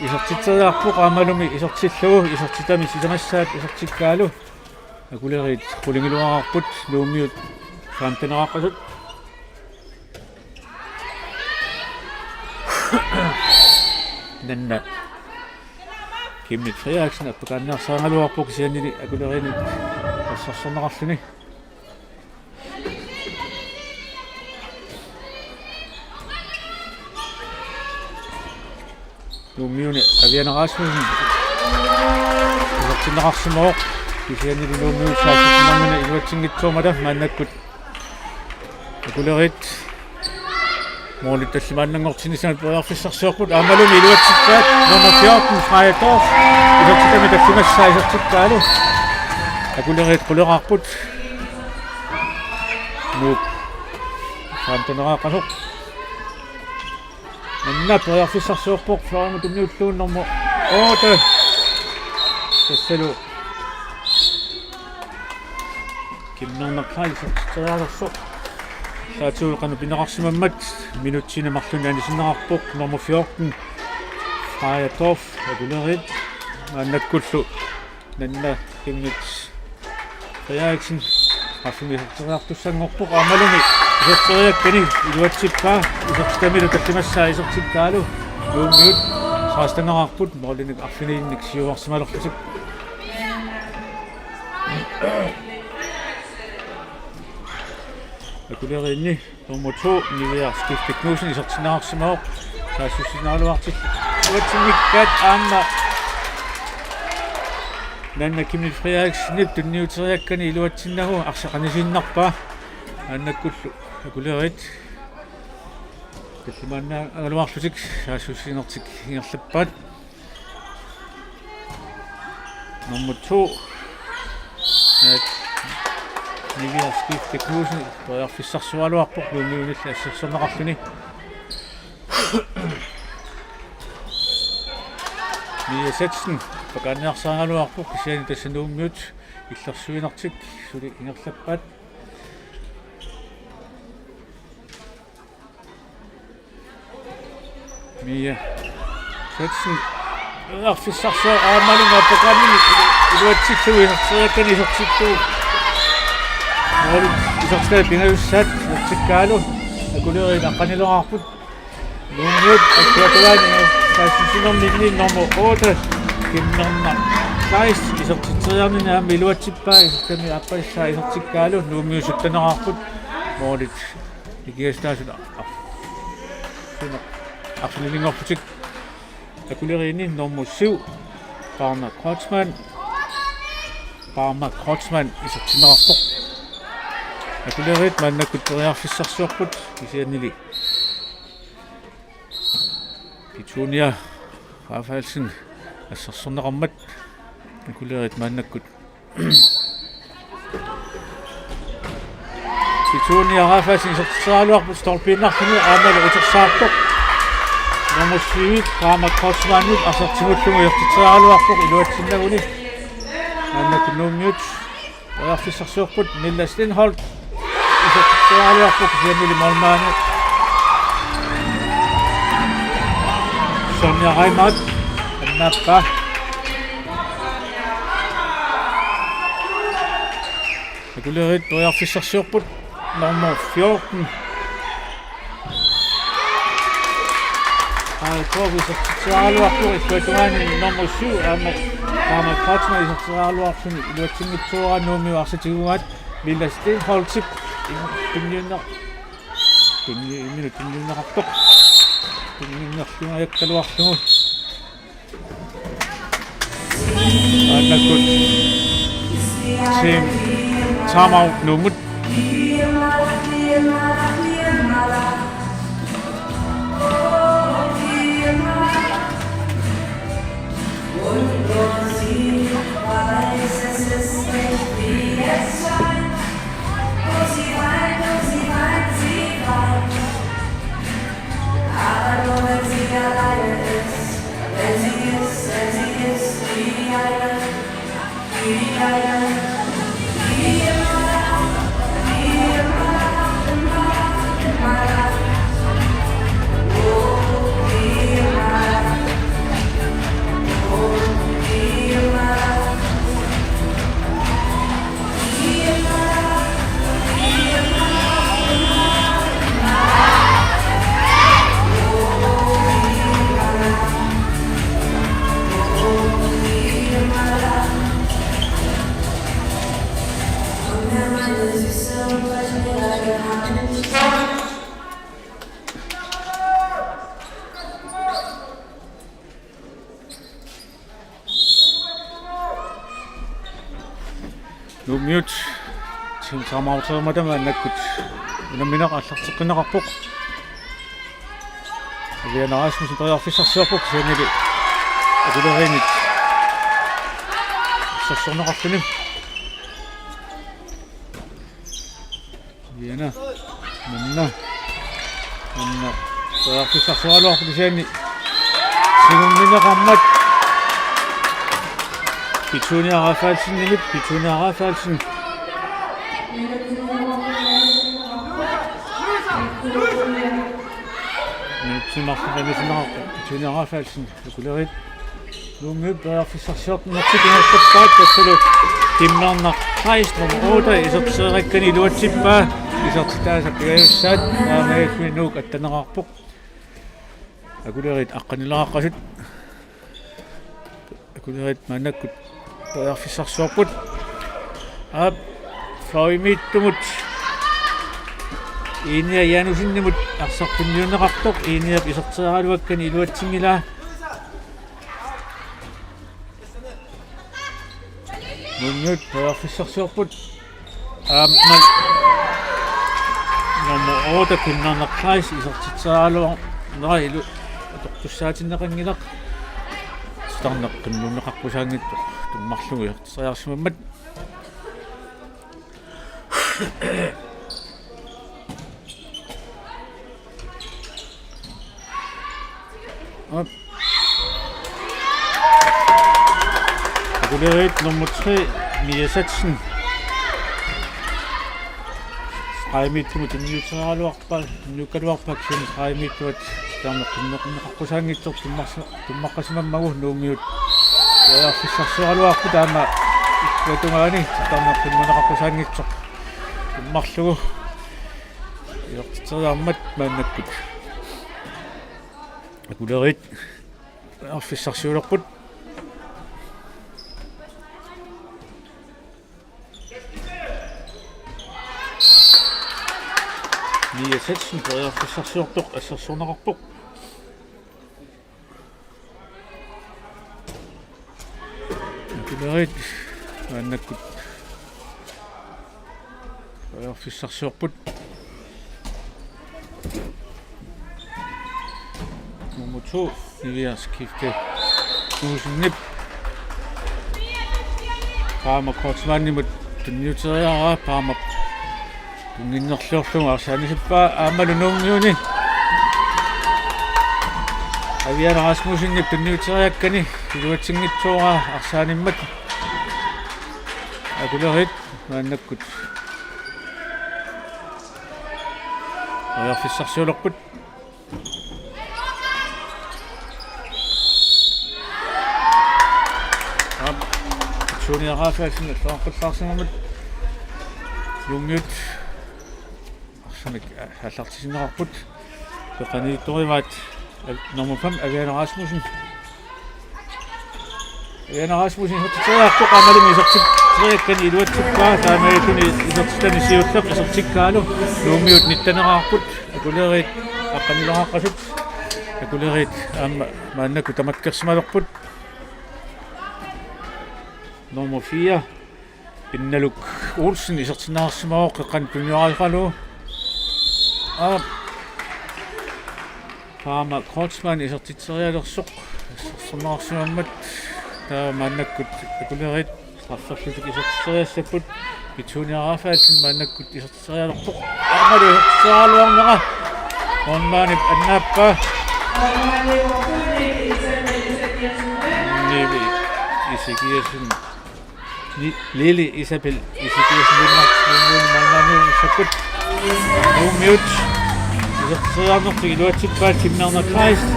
Isertitseriarpoq aammalumi isertillugu, isertitami sisamassaat isertikkaalu. Akuleriit qulingiluaarput, Nuummiut femteneqaqqasut. Nanna Kimmi Frederiksen appakaanniarsaagaluarpoq, kisiannili Akuleriinit assersorneqarluni. Nuummiuni Aviana Rasmussen isertinneqarsimavoq, kisiannili Nuummiut saassussinermini iluatsinngitsoormata. Maannakkut Akuleriit Måli tallimaannanngortinnissamut periarfissarsiorput, aammalumi iluatsikkaat nummer fjorten, Freja Dorph. Isertitami tallimassaa isertikkaalu. Akuleriit quleqaarput. Nuuk. Saamtaneraaqasoq. Manna periarfissarsiorpoq, Florima tunniullugu nummer otte. Tassalu Kim Nørner Kleist isertitserialersoq. Saatigut qanoq pineqarsimammat minutsini marlunni anisinneqarpoq, nummer fjorten, Freja Dorph, Akuleriit. Maannakkullu Nanna Kimmich Frederiksen arfineq-marlunnik iserteriartussanngorpoq, aammalumi iserteriakkani iluatsippaa, isertitamilu tallimassaa isertikkaalu. Nuummiut seksten-eqarput, målinik arfinilinnik siuarsimalerlutik. Akuleriinni nummer to, Nivia Skifte Knudsen, isertinneqarsimavoq. Saassussinerugaluartillugu iluatsinngikkaat, aamma Nanna Kimmich Frederiksenip tunniuteriakkani iluatsinnagu arsaq anisiinnarpaa. Maannakkullu Akuleriit tallimaannagaluarlutik saassussinertik ingerlappaat. Nummer to. Nivia Skifte Knudsen periarfissarsioraluarpoq Nuummiunillu assersorneqarluni. Mia Setsen pakaanniarsaraluarpoq, kisianni tassa Nuummiut illersuinertik suli ingerlappaat. Mia Setsen. Periarfissarsiorpoq aammalumi aappakanni iluatsillugu iserteriakkani isertittugu. Måli isertitami pingajussaat isertikkaalu. Akuleriit aqqanileqaarput. Nuummiut akkuatuaani saassussinerminni nummer otte, Kim Nørner Kleist, isertitseriarnini aamma iluatsippaa, isertitami aappassaa isertikkaalu. Nuummiut sytten-eqarput. Målit ikiastaasut arfineq-, arfinilinngorlutik. Akuleriinni nummer syv, Parma Kreutzmann. Parma Kreutzmann isertinneqarpoq. Akuleriit maannakkut periarfissarsiorput, kisiannili Petunia Rafaelsen assersorneqarmat. Akuleriit maannakkut Petunia Rafaelsen isertitseriaraluarpoq stolpiinnarluni, aammalu utersaartoq. Nummer syv, Parma Kreutzmannip arsaq tigullugu isertitseriaraluarpoq iluatsinnaguni. Maannakkut Nuummiut periarfissarsiorput, Milla Stenholt isertitseriaraluarpoq, kisiannili målmandi Sonja Reimert annaappaa. Akuleriit periarfissarsiorput, nummer fjorten. Aa, K V isertitseriaraluarpoq, illuatungaani nummer syv, aamma, aamma Parma Kreutzmann isertitseriaraluarluni iluatsinngitsoorpaa, Nuummiut arsaq tigugaat. Milla Stenholtip tunniunner-, tunni-, imminut tunniunneqartoq. Tunniunnerlugu ajakkaluarlugu. Maannakkut team timeout Nuummut. Nuummiut team timeout-ermata maannakkut unammineq aallarteqqinneqarpoq. Aviana Rasmussen periarfissarsiorpoq kisiannili Akuleriinit assersorneqarluni. Aviana. Manna. Manna. Periarfissarsioraluarpoq kisianni. Singummineqarmat. Petunia Rafaelsenimit, Petunia Rafaelsen. Minutsit marluk anisinneqarpoq, Petunia Rafaelsen. Akuleriit Nuummiut periarfissarsiornertik ingerlappaat, tassalu Kimmernaq Kleist nummer otte isertitseriarakkani iluatsippaa, isertitaasa pingajussaat, taamaalilluni Nuuk attanneqarpoq. Akuleriit aqqanileqaqqasut. Akuleriit maannakkut periarfissarsiorput. Aap, fløjimiittumut Inia Janussenimut arsaq tunniunneqartoq, Iniap isertitseriaraluakkani iluatsinngilaa. Nuummiut periarfissarsiorput. Aamma nummer otte, Kimmernaq Kleist, isertitseriaraluarnera ilu-, atortussaatinneqanngilaq. Titarneq qimmuunneqarpusaanngitsoq tummarlugu isertitseriarsimammat. Aap. Akuleriit nummer tre, Mia Satsen. Stregimiittumut tunniuteriaraluarpaa, tunniukkaluarpaa kisianni stregimiittuat taama qimmuunneqarpusaanngitsoq tummarsi-, tummaqqasimammagu Nuummiut periarfissarsioraluarput taama ikkuatungaani taama qimmuunneqarpusaanngitsoq tummarlugu isertitseriarmat maannakkut. Akuleriit periarfissarsiulerput. Mia Satsen periarfissarsiortoq assersorneqarpoq. Akuleriit maannakkut periarfissarsiorput. Nummer to, Niviaq Skifte Knudsenip. Paama Kreutzmannimut tunniuteriaraa, Paamap tunnginnerliorlugu arsaanisippaa aammalu Nuummiuni. Aviana Rasmussenip tunniuteriarakkani iluatsinngitsooraa arsaanimmat. Akuleriit maannakkut periarfissarsiulerput. Aap, Petunia Rafaelsen alluaqqullaarsimammat. Nuummiut arsamik aallartitsineqarput. Peqaniittorivaat nummer fem, Aviana Rasmussen. Aviana Rasmussen isertitseriartoq aammalumi isertitseriarakkani iluatsippaa, taamaalilluni isertitani siulleq isertikkaalu Nuummiut nittaneqarput, Akuleriit aqqanileqaqqasut. Akuleriit aamma maannakkut tamakkersimalerput. Nummer fire, Pinnaluk Olsen isertinneqarsimavoq qeqqanut tunnioraasoralugu. Aap. Paama Kreutzmann isertitserialersoq assersorneqarsimammat, taava maannakkut Akuleriit strafferlutik isertitseriassapput. Petunia Rafaelsen maannakkut isertitserialerpoq. Aammalu isertitseriaraluarnera målmandip annaappaa. Nivi Ezekiassen. Ni-, Lili Isabel Ezekiassen Lennert, Lennert Malmani usakkut. Nuummiut isertitseriarnertik iluatsippaat, Kimmernaq Kleist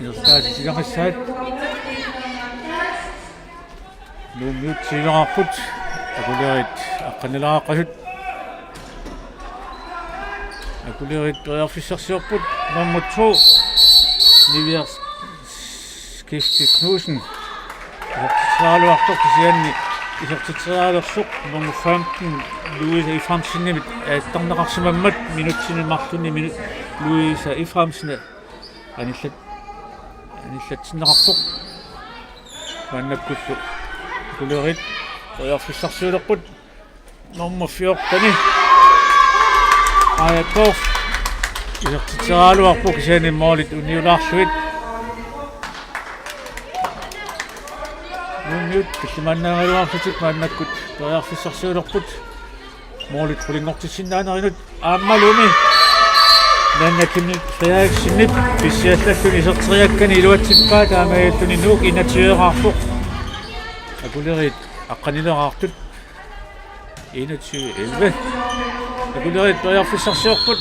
isertitaasitsinaqassaat. Nuummiut siulerarput, Akuleriit aqqanileqaqqasut. Akuleriit periarfissarsiorput, nummer to, Niviaq Skifte Knudsen isertitseriaraluartoq kisianni isertitseriaralersoq nummer femten, Louise Efraimsenimit aattarneqarsimammat, minutsini marlunni minu-, Louise Efraimsen anillat-, anillatsinneqarpoq. Maannakkullu Akuleriit periarfissarsiulerput. Nummer fjorten, Aja Korf. isertitseriaraluarpoq kisianni målit uniulaarlugit. Nuummiut tallimaannaagaluarlutik maannakkut periarfissarsiulerput målit qulinngortissinnaaneranut aammalumi Nanna Kim Frederiksenip pissiallalluni iserteriakkani iluatsippaa, taamaalilluni Nuuk enogtyve-raarpoq. Akuleriit aqqanileraartut enogtyve elleve. Akuleriit periarfissarsiorput.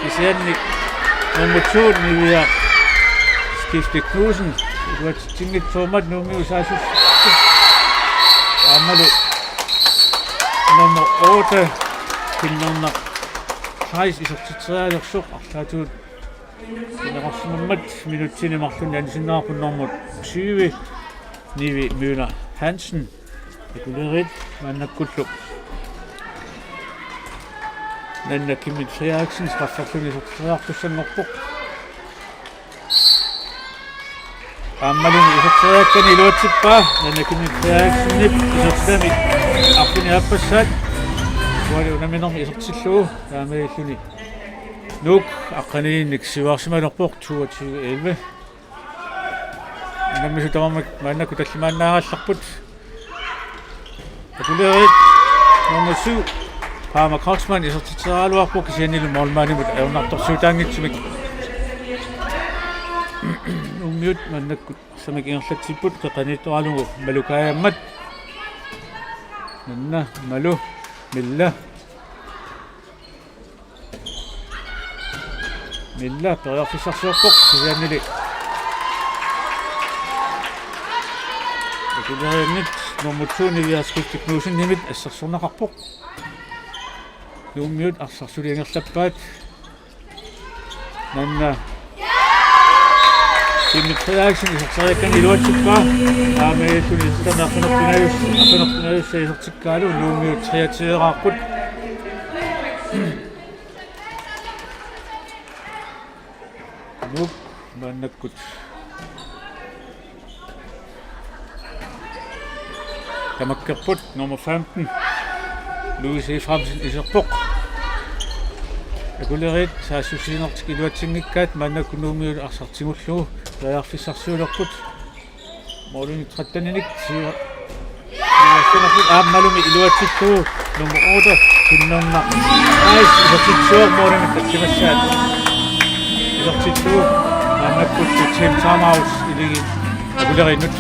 Kisianni nummer to Nivia Skifte Knudsen iluatsitsinngitsoormat Nuummiut saassussisarput. Aammalu nummer otte Kinnernaq Theis isertitserialersoq arlaatigut pineqarsimammat minutsini marlunni anisinneqarpoq nummer tyve Nivi Møller Hansen. Akuleriit maannakkullu Nanna Kim Frederiksen strafferluni iserteriartussanngorpoq. Aammalumi iserteriakkani iluatsippaa, Nanna Kim Frederiksenip isertitami arfineq-aappassaat. Uani unamminermi isertillugu, taamaalilluni Nuuk aqqanilinnik siuarsimalerpoq toogtyve elleve. Unammisut tamarmik maannakkut tallimaannaagallarput. Akuleriit nummer syv Palmer Kreutzmann isertitseriaraluarpoq kisiannilu målmandimut ajornartorsiutaanngitsumik. Nuummiut maannakkut arsamik ingerlatsipput qeqqaniittoralugu Malu kaajammat. Nanna, Malu, Milla. Milla periarfissarsiorpoq kisiannili akuleriinnit nummer to Nivia Skifte Knudsenimit assersorneqarpoq. Nuummiut arsaq suli ingerlappaat. Nanna Kim Frederiksen iserteriakkani iluatsippaa. Taamaalilluni isertitami arfineq-pingajuss-, arfineq-pingajussat isertikkaalu Nuummiut treogtyve-raarput. Nuuk maannakkut tamakkerput, nummer femten Louise Efraimsen iserpoq. Akuleriit saassussinertik iluatsinngikkaat maannakkut Nuummiut arsaq tigullugu periarfissarsiulerput. Målinik tretteninik siua-, siuarsimapput aammalumi iluatsillugu nummer otte Kinnernaq Theis isertitsivoq målimik tatsimassaat. Isertillugu maannakkut team timeout iligi akuleriinnut.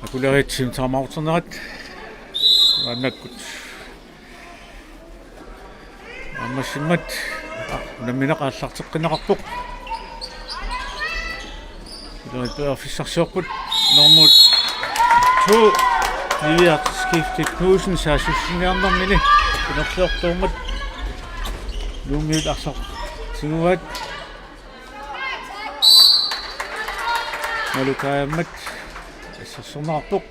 Akuleriit team timeouternerat maannakkut naammassimmat unammineq aallarteqqinneqarpoq. Akuleriit periarfissarsiorput nummer to Nivia Skifte Knudsen saassussiniarnermini inerliortuummat Nuummiut arsaq tiguaat. Malu kaajammat assersorneqarpoq.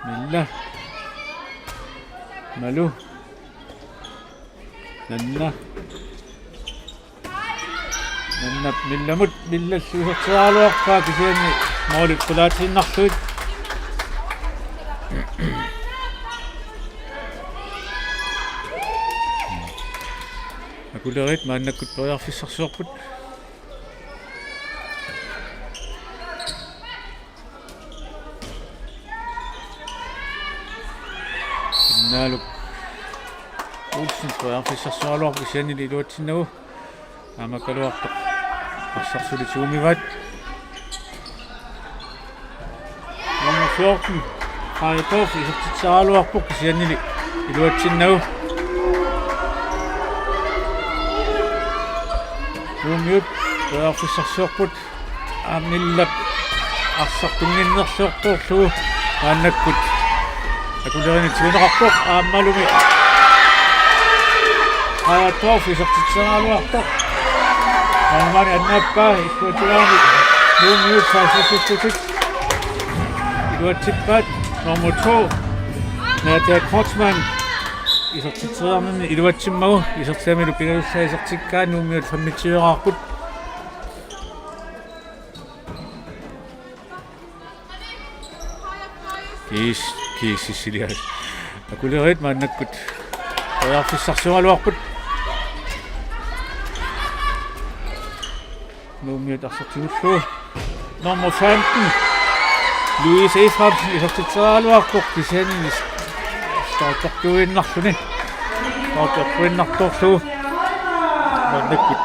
Milla. Malu. Nanna. Nanna Millamut, Millallu iserteriaraluarpaa kisianni målit qulaatiinnarlugit. Akuleriit maannakkut periarfissarsiorput. Innaaluk Olsen periarfissarsiaraluarpoq kisiannili iluatsinnagu. Aamma kaluartoq arsaq suli tigumivaat. Nummer fjorten, Freja Torf, isertitseriaraluarpoq kisiannili iluatsinnagu. Nuummiut periarfissarsiorput. Aamma Millap arsaq tunnginnerliortorlugu maannakkut akuleriinni tiguneqarpoq aammalumi Freja Torf isertitseriaraluartoq. Aamma annaappaa illuatungaani Nuummiut saassussissutit iluatsippaat. Nummer to, Nadia Kreutzmann isertitseriarninni iluatsimmagu isertitamilu pingajussaa isertikkaa. Nuummiut femogtyveeraarput. Kiis, kiis, sissiliaat. Akuleriit maannakkut periarfissarsioraluarput. Nuummiut arsaq tigullugu. Nummer femten, Louise Efraimsen, isertitseriaraluarpoq kisianni stolpertuinnarluni. Stolpertuinnartorlugu. Maannakkut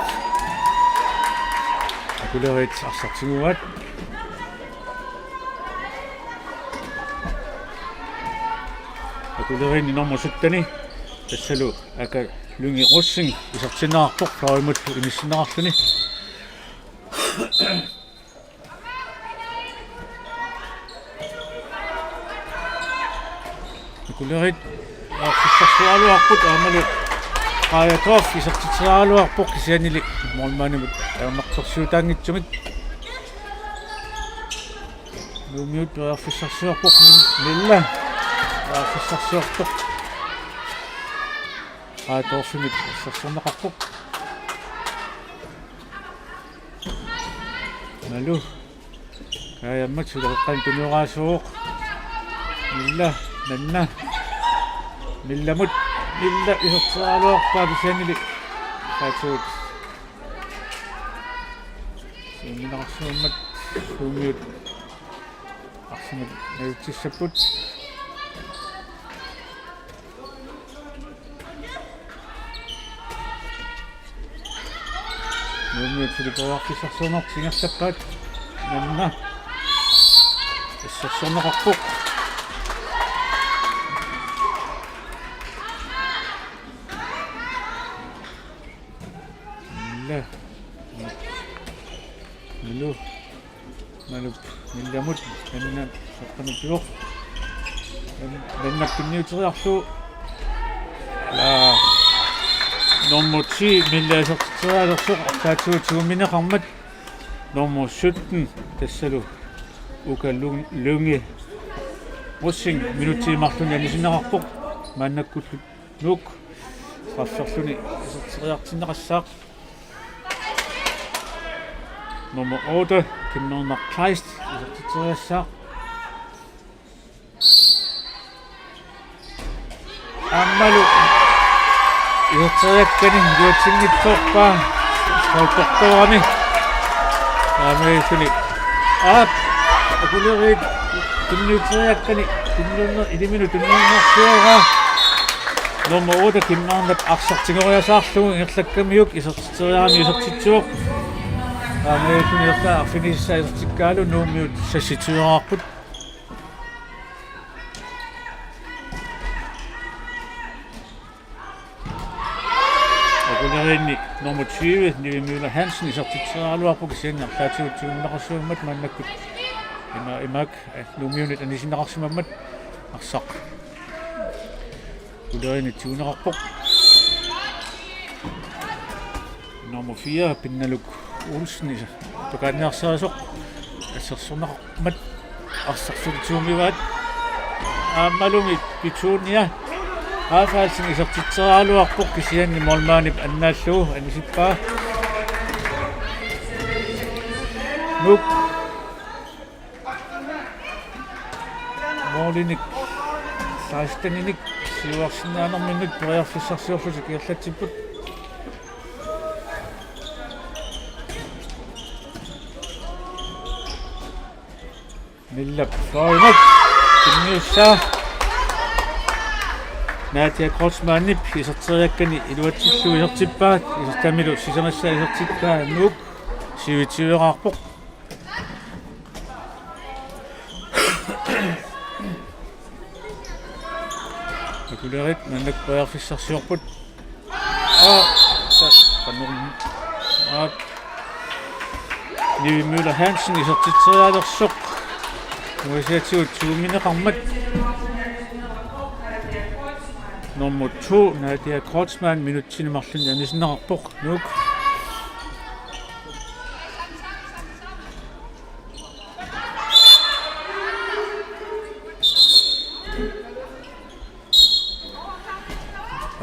akuleriit arsaq tiguaat. Akuleriinni nummer sytten, tassalu Aka Lynge Rosing isertinneqarpoq fløjimullu inissinneqarluni. Akuleriit periarfissarsioraluarput aammalu Freja Torf isertitseriaraluarpoq kisiannili målmandimut ajornartorsiutaanngitsumik. Nuummiut periarfissarsiorpoq, Mil-, Milla periarfissarsiortoq. Freja Torfimit assersorneqarpoq. Malu. Kaajammat sulereqqanik tunuoraasuuvoq. Milla, Nanna. Millamut, Milla isertitseriaraluarpaa kisiannili. Kaatsuut. Siuminarsuummat Nuummiut arsamik najutsissapput. Nuummiut suli periarfissarsiorneq ingerlappaat. Nanna. Assersorneqarpoq. Milla. Malu. Malup Millamut, Nanna saqqummiippoq. Nan-, Nanna tunniuteriarlugu. Ala, nummer ti, Milla isertitseriaraluartoq, arlaatigut tigummineqarmat. Nummer sytten, tassalu Uka Lung-, Lynge Rosing, minutsit marluk anisinneqarpoq. Maannakkullu Nuuk strafferluni iserteriartinneqassaaq. Nummer otte, Kim Nørner Kleist, isertitseriassaaq. Aammalu iserteriakkani iluatsinngitsoorpaa stolpertoorami. Aamma suli. Aap, akuleriit tunniuteriakkani tunniunner-, iliminut tunniunnersioraa. Nummer otte, Kim Nørner, arsaq tigoriasaarlugu ingerlakkamiuk isertitseriarami isertitsivoq. Aamma suli isertaa arfinilissaa isertikkaalu Nuummiut seksogtyveeraarput. Akuleriinni nummer tyve, Nivi Møller Hansen, isertitseriaraluarpoq kisianni arlaatigut tigummineqarsimammat maannakkut. Ima-, imaak, eh, Nuummiunit anisinneqarsimammat arsaq. Akuleriinni tiguneqarpoq. Nummer fire, Pinnaluk Olsen, iser-, toqqaannarsiarisoq. Assersorneqarmat arsaq suli tigumivaat. Aammalumi Petunia Rafaelsen isertitseriaraluarpoq kisianni målmandip annaallugu anisippaa. Nuuk målinik seksteninik siuarsinnaanerminnut periarfissarsiorlutik ingerlatsipput. Millap fløjimut tunniussaa. Nadia Kreutzmannip iserteriakkani iluatsillugu isertippaa, isertamilu sisamassaa isertippaa Nuuk siuitsiueraarpoq. Akulerit maannakkut periarfissarsiorput. Aa, sa-, qanoq. Aa. Nivi Møller Hansen isertitserialersoq. Uasiatigut tyvemineqarmat. Nummer to, Nadia Kreutzmann, minutsini marlunni anisinneqarpoq. Nuuk.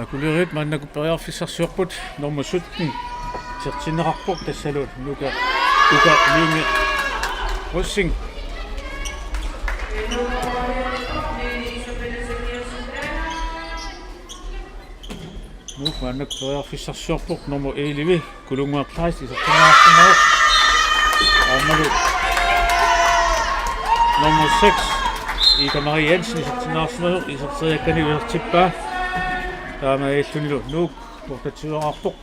Akulerit maannakkut periarfissarsiorput, nummer sytten isertinneqarpoq, tassalu Nuka, Uka Lynge Rosing. Nuuk maannakkut periarfissarsiorpoq, nummer elleve Kulunnguaq Kleist isertinneqarsimavoq. Aammalu nummer seks, Ida Marie Jensen isertinneqarsimavoq, iserteriakkani isertippaa. Taamaalillunilu Nuuk otteogtyveqarpoq.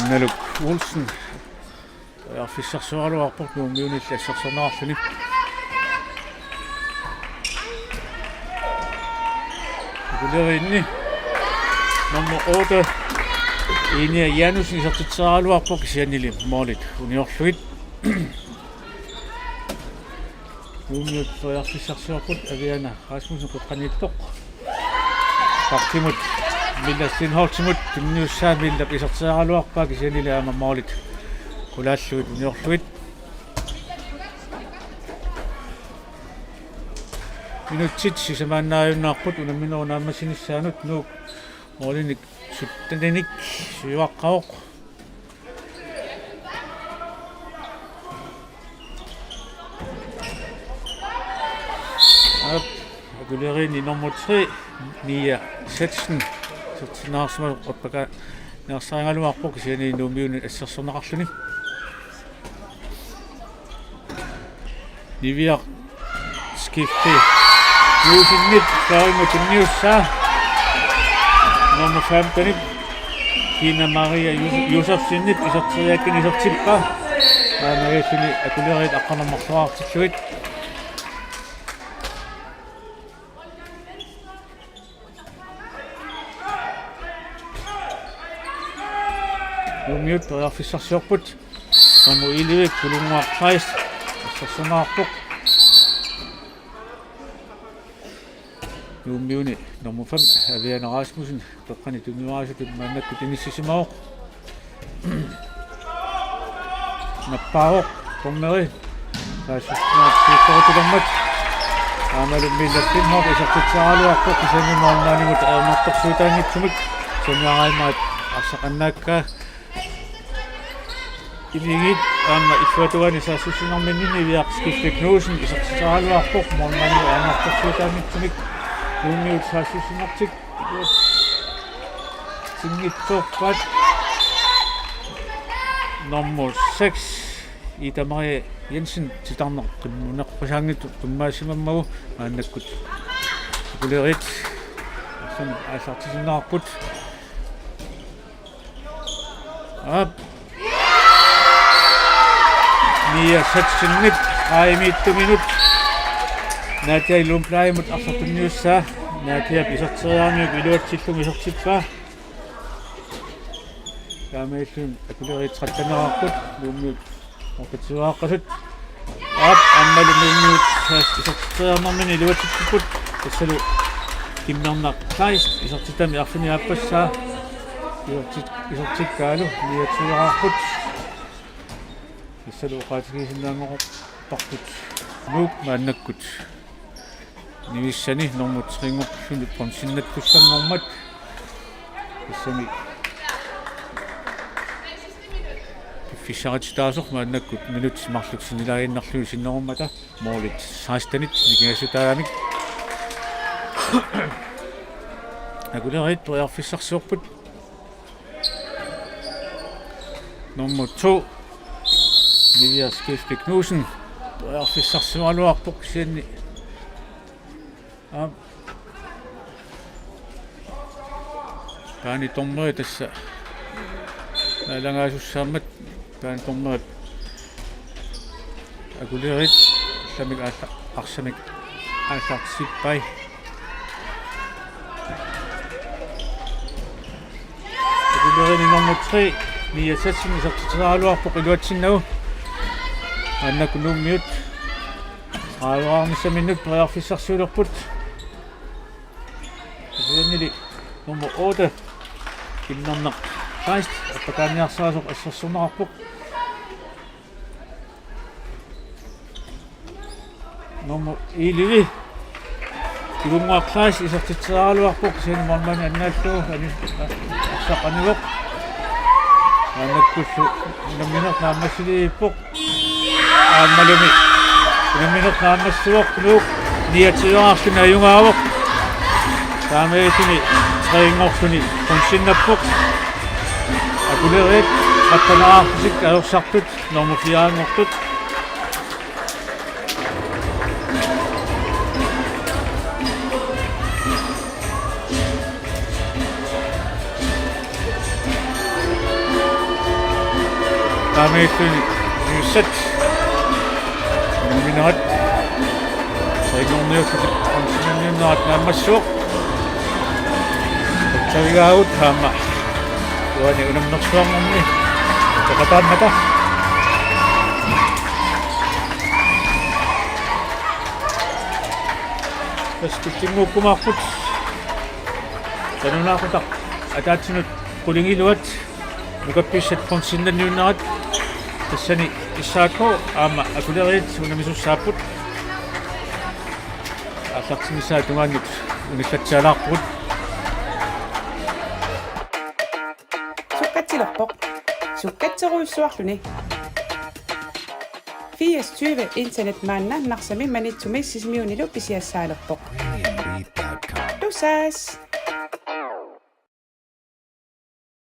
Naluk Olsen periarfissarsioraluarpoq Nuummiunillu assersorneqarluni. Akuleriinni nummer otte, Inia Janussen isertitseriaraluarpoq, kisiannili målit uniorlugit. Nuummiut periarfissarsiorput, Aviana Rasmussen qeqqaniittoq. Bakkimut Milla Steenholdtimut tunniussaa, Millap iserteriaraluarpaa, kisiannili aamma målit qulaallugit uniorlugit. Minutsit sisamaannaajunnaarput unamminerup naammassinissaanut. Nuuk målinik sytteninik siuaqqavoq. Aap, Akuleriinni nummer tre, Mia Setsen, isertinneqarsimavoq, oppakaaniarsarigaluarpoq, kisianni Nuummiunit assersorneqarluni. Niviaq skifte Knudsenip fyrremut tunniussaa. Nummer femtenip Kina Maria Josef-, Josefsenip iserteriakkani isertippaa. Taamaalilluni Akuleriit aqqaneq-marloriartillugit. Nuummiut periarfissarsiorput. Nummer elleve, Kulunnguaq Kleist, assersorneqarpoq. Nuummiuni nummer fem, Aviana Rasmussen, qeqqani tunniuarisatut maannakkut inissisimavoq. Nappaavoq dommeri. Saassussinerit siuttorutilermat. Aammalu Milla Steenholt isertitseriaraluarpoq, kisianni målmandimut ajornartorsiutaanngitsumik. Saniaraimmaat arsaq annaakkaa. Inuit aamma illuatungaani saassussinerminni Niviaq Skifte Knudsen isertitseriaraluarpoq, målmandimut ajornartorsiutaanngitsumik. Nuummiut saassussinertik sinngitsoorpaat. Nummer seks, Ida Marie Jensen, titarneq qimmuneqqusaanngitsoq tummaassimammagu, maannakkut Akuleriit arsaq aallartitsisinnaarput. Aap. Mia Setsenip aimiittuminut Nadia Lundbladimut arsaq tunniussaa. Nadiap iserteriaramiuk iluatsillugu isertippaa. Taamaalilluni Akuleriit tretten-eqarput, Nuummiut otteogtyve-eqarput. Aap, aammalu Nuummiut isertitseriarnermini iluatsitsipput. Tassalu Kimmernaq Kleist isertitami arfineq-aappassaa. Isertit-, isertikkaalu niogtyve-eqarput. Tassalu oqaatigisinnaanngorparput Nuuk maannakkut nimissani nummer tre-nngorluni bronzennakkussanngormat. Tassami piffissarititaasoq maannakkut minutsit marluk sinnilaaginnarlugit sinnerummata målit sekstenit nikingassutaamik. Akuleriit periarfissarsiorput. Nummer to, Niviaq Skifte Knudsen, periarfissarsimagaluarpoq kisianni. Aap. Banedommeri tassa naalagaasussaammat banedommerip akulerit allamik aalla-, arsamik aallartippai. Akulerini nummer tre, Mia Tatsen, isertitseriaraluarpoq iluatsinnagu. Maannakkut Nuummiut ajoraarnissaminnut periarfissarsiulerput. Kisiannili nummer otte, Kimmerneq Kleist, appakaanniarsarasoq assersorneqarpoq. Nummer elleve, Kulunnguaq Kleist, isertitseriaraluarpoq, kisianni målmandi annaallugu ani-, a-, arsaq anivoq. Maannakkullu unammineq naammassiliippoq. Aammalumi unammineq naammassivoq, Nuuk niogtyvearluni ajugaavoq. Taamaalilluni tre-nngorluni bronzennappoq. Akulerit trettenaarlutik ajorsartut nummer fire-nngortut. Taamaalilluni Ilulissat unamminerat tre-nngorniullutik bronzeniunnerat naammassivoq. Tassavigaagut aamma uani unammersuarnermi peqataammata. Tassa tullinnguukkumaarput. Taanna una qutaq ataatsinut qulingiluat nukappissat bronzennanniunnerat, tassani S A K aamma Akuleriit unammesussaapput. Aallartinnissaata tungaannut unillatsialaarpugut. Sukkatsilerpoq. Sukkatserujussuarluni. Firs tyve internet maanna Narsami, Maniitsumi Sisimiunilu pisiassaalerpoq. Tusass!